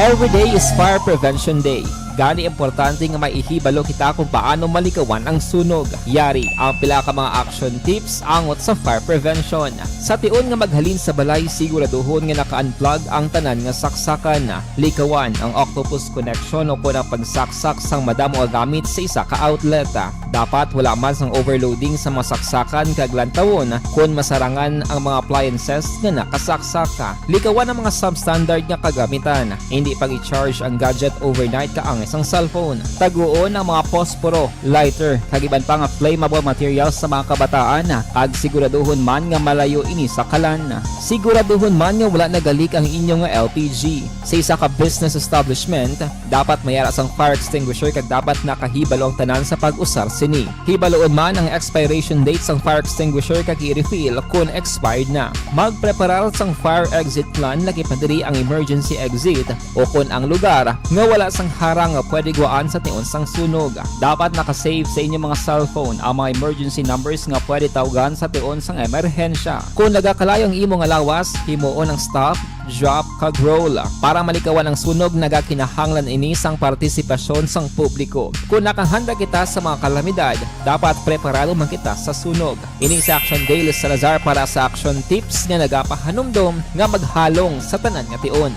Every day is Fire Prevention Day. Gani, importante nga may ihibalo kita kung paano malikawan ang sunog. Yari ang pila ka mga action tips angot sa fire prevention. Sa tion nga maghalin sa balay, siguraduhon nga naka-unplug ang tanan nga saksakan. Likawan ang octopus connection o kon ang pagsaksak sang madamo nga gamit sa isa ka outlet. Dapat wala man sang overloading sa mga saksakan kag lantawon kon masarangan ang mga appliances nga nakasaksak. Likawan ang mga substandard nga kagamitan. Hindi pag-i-charge ang gadget overnight kaangay sang cellphone. Taguon ang mga posporo, lighter, kag iban pa nga flammable materials sa mga kabataan, kag siguraduhon man nga malayo ini sa kalan. Siguraduhon man nga wala nagalik ang inyo nga L P G. Sa isa ka business establishment, dapat may ara sang fire extinguisher kag dapat nakahibalo ang tanan sa pag-usar sini. Hibaloon man ang expiration date sang fire extinguisher kag i-refill kon expired na. Magpreparar sang fire exit plan, lakip na diri ang emergency exit o kon ang lugar nga wala sang harang nga pwede guwaan sa tion sang sunog. Dapat naka-save sa inyo mga cellphone ang mga emergency numbers nga pwede tawgan sa tion sang emerhensya. Kon nagakalayo ang imo nga lawas, himuon ang stop, drop, kag roll. Para malikawan ang sunog, nagakinahanglan ini sang partisipasyon sang publiko. Kon nakahanda kita sa mga kalamidad, dapat preparado man kita sa sunog. Ini si Action Daily Salazar para sa Action Tips nga nagapahanumdom nga maghalong sa tanan nga tion.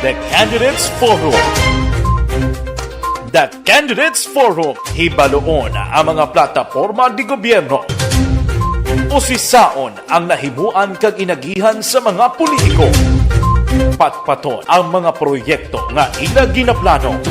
The Candidates Forum. The Candidates Forum, hibaluon ang mga plataporma de gobyerno. Usisaon ang nahimuan kag inagihan sa mga politiko. Patpaton ang mga proyekto nga ila ginaplano.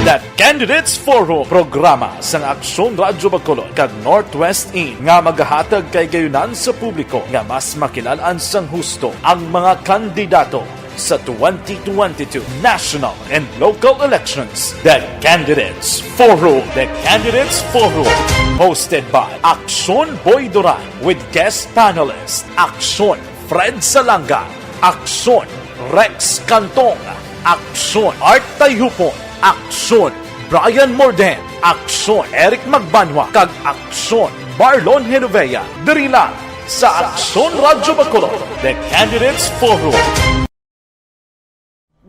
The Candidates Forum, programa sang Aksyon Radyo Bacolod kag Northwest In nga magahatag kahigayonan sa publiko nga mas makilal-an sang husto ang mga kandidato sa twenty twenty-two national and local elections. The Candidates Forum. The Candidates Forum, hosted by Aksyon Boy Duran with guest panelist Aksyon Fred Salanga, Aksyon Rex Cantong, Aksyon Art Tayupon, Aksyon Brian Morden, Aksyon Eric Magbanwa, kag Aksyon Marlon Genovea, diri lang sa Aksyon Radyo Bacolod, The Candidates Forum.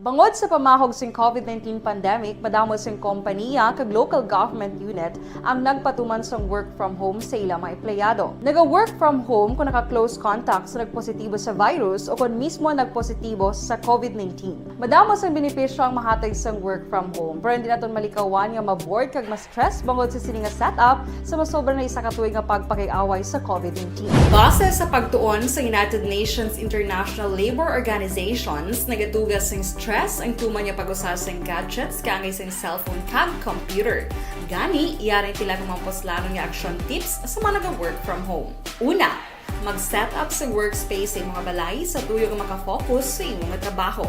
Bangod sa pamahog sing covid nineteen pandemic, madamo sing kompaniya kag local government unit ang nagpatuman sang work from home sa ila mga empleyado. Naga-work from home kon naka-close contact sa nagpositibo sa virus o kon mismo nagpositibo sa covid nineteen. Madamo sang benepisyo ang mahatag sang work from home, pero hindi naton malikawan nga ma-bored kag ma-stress bangod sa sini nga setup sa masobra na isa ka tuig nga pagpakig-away sa covid nineteen. Base sa pagtuon sa United Nations International Labour Organizations, nagatuga sing stress ang tuman nga pag-usa sing gadgets kaangay sing cellphone kag computer. Gani, yari ang pila ka mga puslanon nga action tips sa mga naga-work from home. Una, mag-set up sa workspace sa imong balay sa tuyo nga makafocus sa imong trabaho.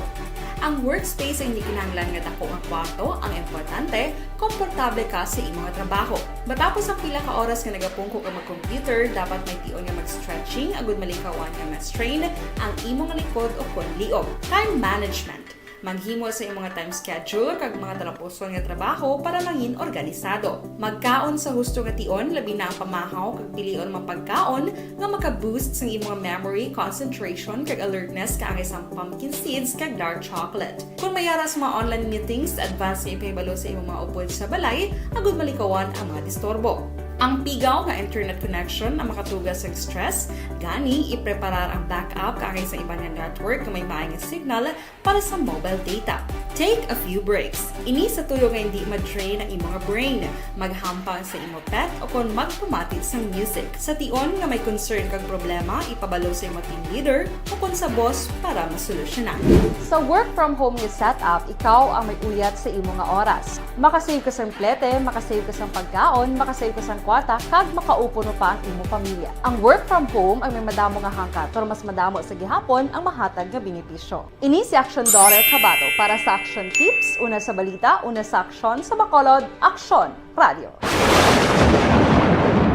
Ang workspace ay hindi kinahanglan nga dako nga kwarto, ang importante, komportable ka sa imong trabaho. Matapos ang pila ka oras nga nagapungko ka mag-computer, dapat may tion nga mag-stretching agud malikawan nga ma-strain ang imong likod o kon liog. Time management. Maghimo sa imong time schedule kag mga talapuson nga trabaho para mangin organisado. Magkaon sa husto nga tion, labi na ang pamahaw kag pilion mga pagkaon nga maka-boost sang imong memory, concentration, kag alertness kaangay sang pumpkin seeds kag dark chocolate. Kung may ara sa mga online meetings, advance nga ipahibalo sa imong mga upod sa balay agud malikawan ang mga disturbo. Ang pigaw nga internet connection ang makatuga sang stress, gani ipreparar ang backup kaangay sa iban nga network nga may maay nga signal para sa mobile data. Take a few breaks. Ini sa tuyo nga hindi ma-drain ang imong brain. Maghampang sa imo pet o kon magpamati sang music. Sa tion nga may concern kag problema, ipabalo sa imo team leader o kon sa boss para masolusyonan. Sa work from home nga setup, ikaw ang may uyat sa imo nga oras. Makasave ka sang plete, makasave ka sang pagkaon, makasave ka sang kwarta, kag makaupo no pa ang imo pamilya. Ang work from home ang may madamo nga hangkat, pero mas madamo sa gihapon ang mahatag nga benepisyo. Ini si Aksyon Dore Cabato para sa Aksyon Tips, una sa balita, una sa aksyon, sa Bacolod, Aksyon Radio.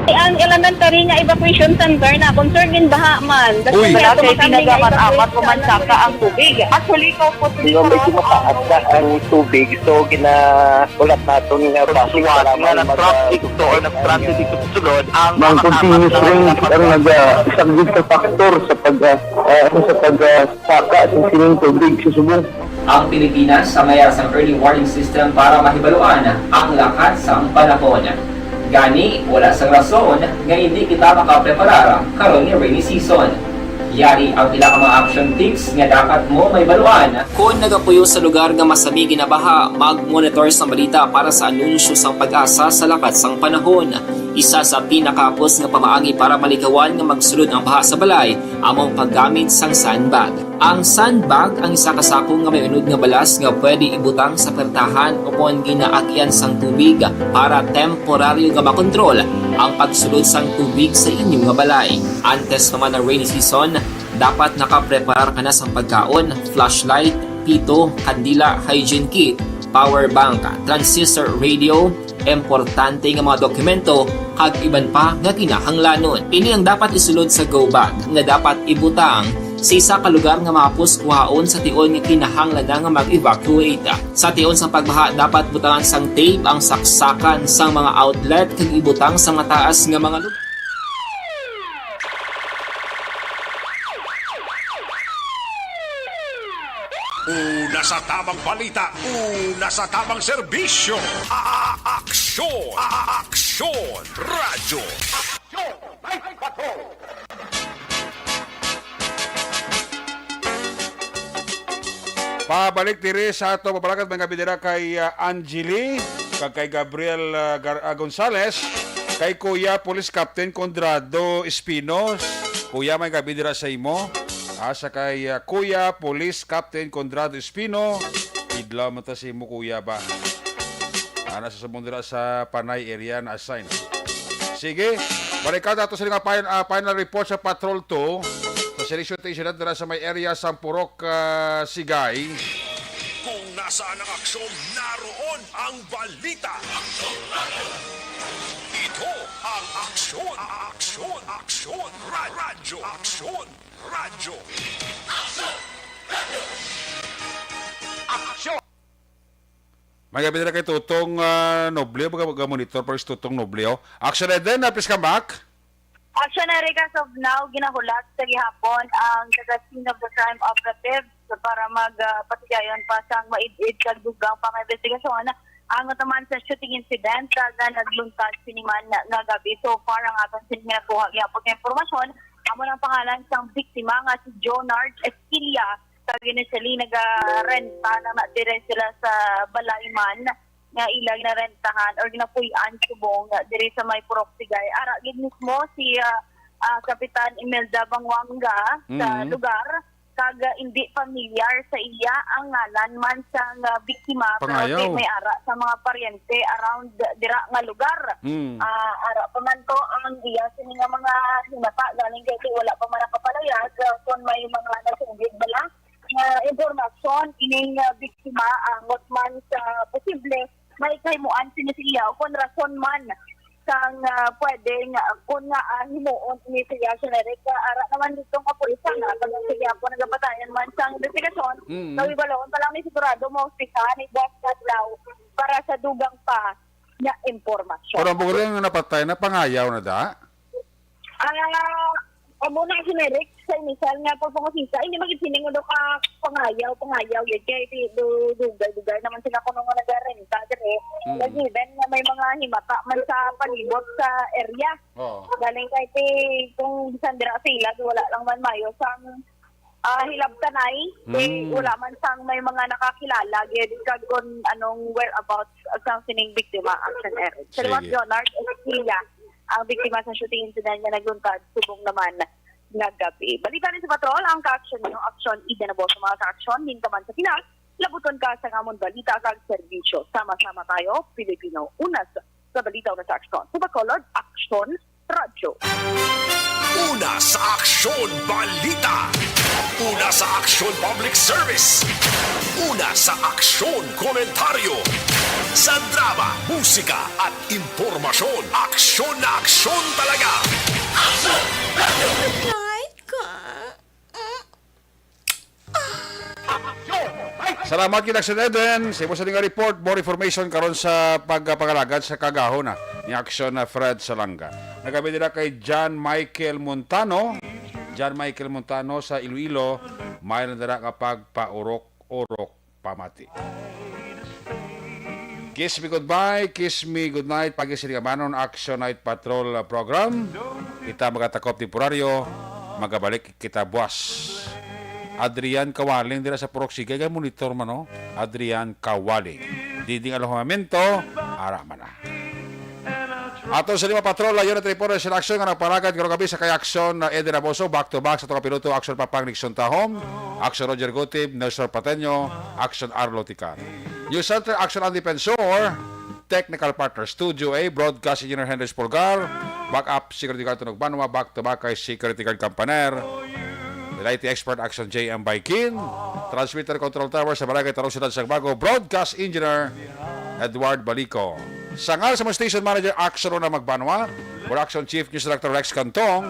Ang elementary nga evacuation center na concern gin baha man. Uy. Wala kay pinagamat-amat ko man saka ang tubig. Actually, ko po. Medyo mataas na ang tubig, so ginaulat naton nga basi nga nag-traffic to or nag-transit dito sa sulod ang mga continuous rain ang nag-, ah, isang big factor sa pag, ah, ah, sa pag, ah, saka sa sining tubig sa subong. Ang Pilipinas ang may sang early warning system para mahibaluan ang lakat sang panahon. Gani, wala sang rason nga hindi kita makapreparar karon nga rainy season. Yari ang pila ka mga action tips nga dapat mo mahibaluan. Kon nagapuyo sa lugar nga masami ginabaha, mag-monitor sang balita para sa anunsyo sang PAGASA sa lakat sang panahon. Isa sa pinakahapos nga pamaagi para malikawan nga magsulod ang baha sa balay amo ang paggamit sang sandbag. Ang sandbag ang isa ka sako nga may unod nga balas nga pwede ibutang sa pertahan o kon ginaagian sang tubig para temporaryo nga makontrol ang pagsulod sang tubig sa inyo nga balay. Antes pa man ang rainy season, dapat nakapreparar ka na sang pagkaon, flashlight, pito, kandila, hygiene kit, power bank, transistor radio, importante nga mga dokumento, kag iban pa nga kinahanglanon. Ini ang dapat isulod sa go bag nga dapat ibutang sa isa ka lugar nga mahapos kuhaon sa tion nga kinahanglan na nga mag-evacuate. Sa tion sang pagbaha, dapat butangan sang tape ang saksakan sang mga outlet kag ibutang sa mataas nga mga lugar. Una sa tamang balita, una sa tamang serbisyo. A-, a-, aksyon, a-, a-, aksyon, radyo. Aksyon, may patrol. Pabalik diri sa ato pagpalakad, mga bidira, kay, ah, Angeli, kag kay Gabriel, ah, Gar-, ah, Gonzales, kay Kuya Police Captain Conrado Espino. Kuya, may gabi dira sa imo. Ah, sa kay, ah, Kuya Police Captain Conrado Espino, idlaw man ta sa imo, kuya, ba? Ana sa subong dira sa Panay area na assign. Sige, balikan nato sila nga fin-, ah, final report sa Patrol two. Sa Silisyo Incident dira sa may area sang Purok, ah, Sigay. Kung nasaan ang aksyon, naroon ang balita. Ito ang Aksyon, Aksyon, Aksyon, Ra-, Radyo, Aksyon, Radyo. Aksyon! May gabi nila kay Tutong, ah, Noble, mag-, mag-monitor pa si Tutong Noble, oh. Action Eden, na please come back. Action Eric, as of now, ginahulat sa gihapon ang taga scene of the crime operatives para mag, ah, patigayon pa sang maid-id kag dugang pang investigasyon ang naman sa shooting incident, ah, nga nagluntad sini man nga gabi. So far, ang aton sini nakuha gihapon nga impormasyon, amo ang pangalan sang biktima nga si Jonard Esquilla, kag initially nagarenta na, na dire sila sa balay man nga ila ginarentahan or ginapuy-an subong, ah, diri sa may Purok Sigay. Ara gid mismo si, ah, ah, Kapitan Imelda Banguanga sa Mm. lugar, kag, ah, hindi pamilyar sa iya ang ngalan man sang, ah, biktima, pero Pangayaw. Di may ara sa mga paryente around dira nga lugar. Mm. Ah, ara pa man to ang iya sini nga mga himata galing kay wala pa man nakapalayag, ah, kung may mga nasugid bala nga impormasyon ining, ah, biktima, angot man sa posible may kahimuan sini sa iya o kon rason man sang, ah, pwede nga, kun nga, ah, himuon ini sa iya, generic. Ah, ara naman dito nga pulis na pag sige ako nagapatayan man sang investigasyon, Mm. Nawi balaon pa lang ni sigurado mo sa ni Boss Kadlaw para sa dugang pa nga impormasyon. Pero ang bugaling nga napatay na pangayaw na da? Ah, amo na generic sa initial nga pagpangusisa, hindi magsiling nga daw ka pangayaw, pangayaw, yun kay di, du-, dugay-dugay naman sila kuno nga nagarenta dire. Mm. Given nga may mga himata man sa palibot sa area. Oo. Galing kay ti, kung bisan dira sa ila, wala lang man mayo sang, ah, hilabtanay, kay Mm. wala man sang may mga nakakilala gid kag kung anong whereabouts sang sining biktima, Action Eric. Sa liwat, Sige. Leonard Esquilla, ang biktima sa shooting incident nga nagluntad subong naman nga gabi. Balita ni sa Patrol, ang ka-action nyo, action, ida na boss sa mga ka-action, ning ka man sa Pinas, labuton ka sa ngamon balita kag serbisyo. Sama-sama tayo, Pilipino. Una sa, sa balita, una sa aksyon. Sa Bacolod, Aksyon Radyo. Una sa aksyon, balita. Una sa aksyon, public service. Una sa aksyon, komentaryo. Sa drama, musika, at impormasyon. Aksyon na aksyon talaga. Aksyon Radyo. Right ka? Salamat gid, Action Eden. Sa imo sa nga report, more information karon sa pagpangalagad sa kagahon na ni Action na Fred Salanga. Nagabi nila kay John Michael Montano. John Michael Montano sa Iloilo, may lang dala nga pagpaurok-urok pamati. Kiss me goodbye, kiss me goodnight. Pagi sini nga manon Action Night Patrol, uh, program. Kita magatakop temporaryo, magabalik kita buwas. Adrian Kawaling dira sa Purok Sigay, kay monitor man, no? Adrian Kawaling. Diding Alojamiento, ara man na. Ato sa lima patrol, layon at report sa aksyon nga nagpalagad karong gabi sa kay aksyon na Eden Aboso, back to back sa tunga piloto, aksyon Papang Nixon Tahom, aksyon Roger Gutib, Nestor Pateño, aksyon Arlo Ticar. News Center, aksyon Andy Pensor, technical partner Studio A, broadcast engineer Henry Pulgar, backup security guard Tunog Banwa, back to back kay security guard Campaner, L I T expert aksyon J M Baikin, transmitter control tower sa Barangay Tarong, Siyudad sang Bago, broadcast engineer Edward Balico. Sa ngalan sa mga station manager, Action Rona Magbanwa, production chief, news director Rex Cantong,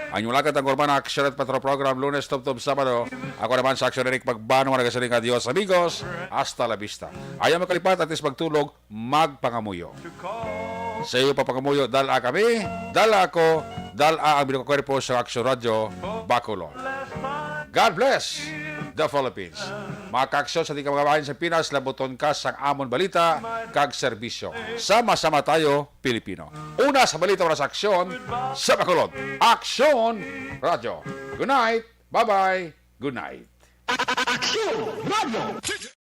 ang inyong lagad ang Gorman Action at Patrol Program, Lunes tubtob Sabado. Ako naman sa Action, Eric Magbanwa, nagasiling, "Adios, amigos. Hasta la vista." Ayaw makalipat, at least magtulog, magpangamuyo. Sa iyo pa pangamuyo, dala kami, dala ako, dala ang Bilog Kwerpo sa Action Radio, Bacolod. God bless the Philippines. Mga kaaksyon sa di ka mga bahin sa Pinas, labuton ka sang amon balita kag serbisyo. Sama-sama tayo, Pilipino. Una sa balita, una sa aksyon, sa Bacolod. Aksyon Radio. Good night. Bye-bye. Good night. Radyo.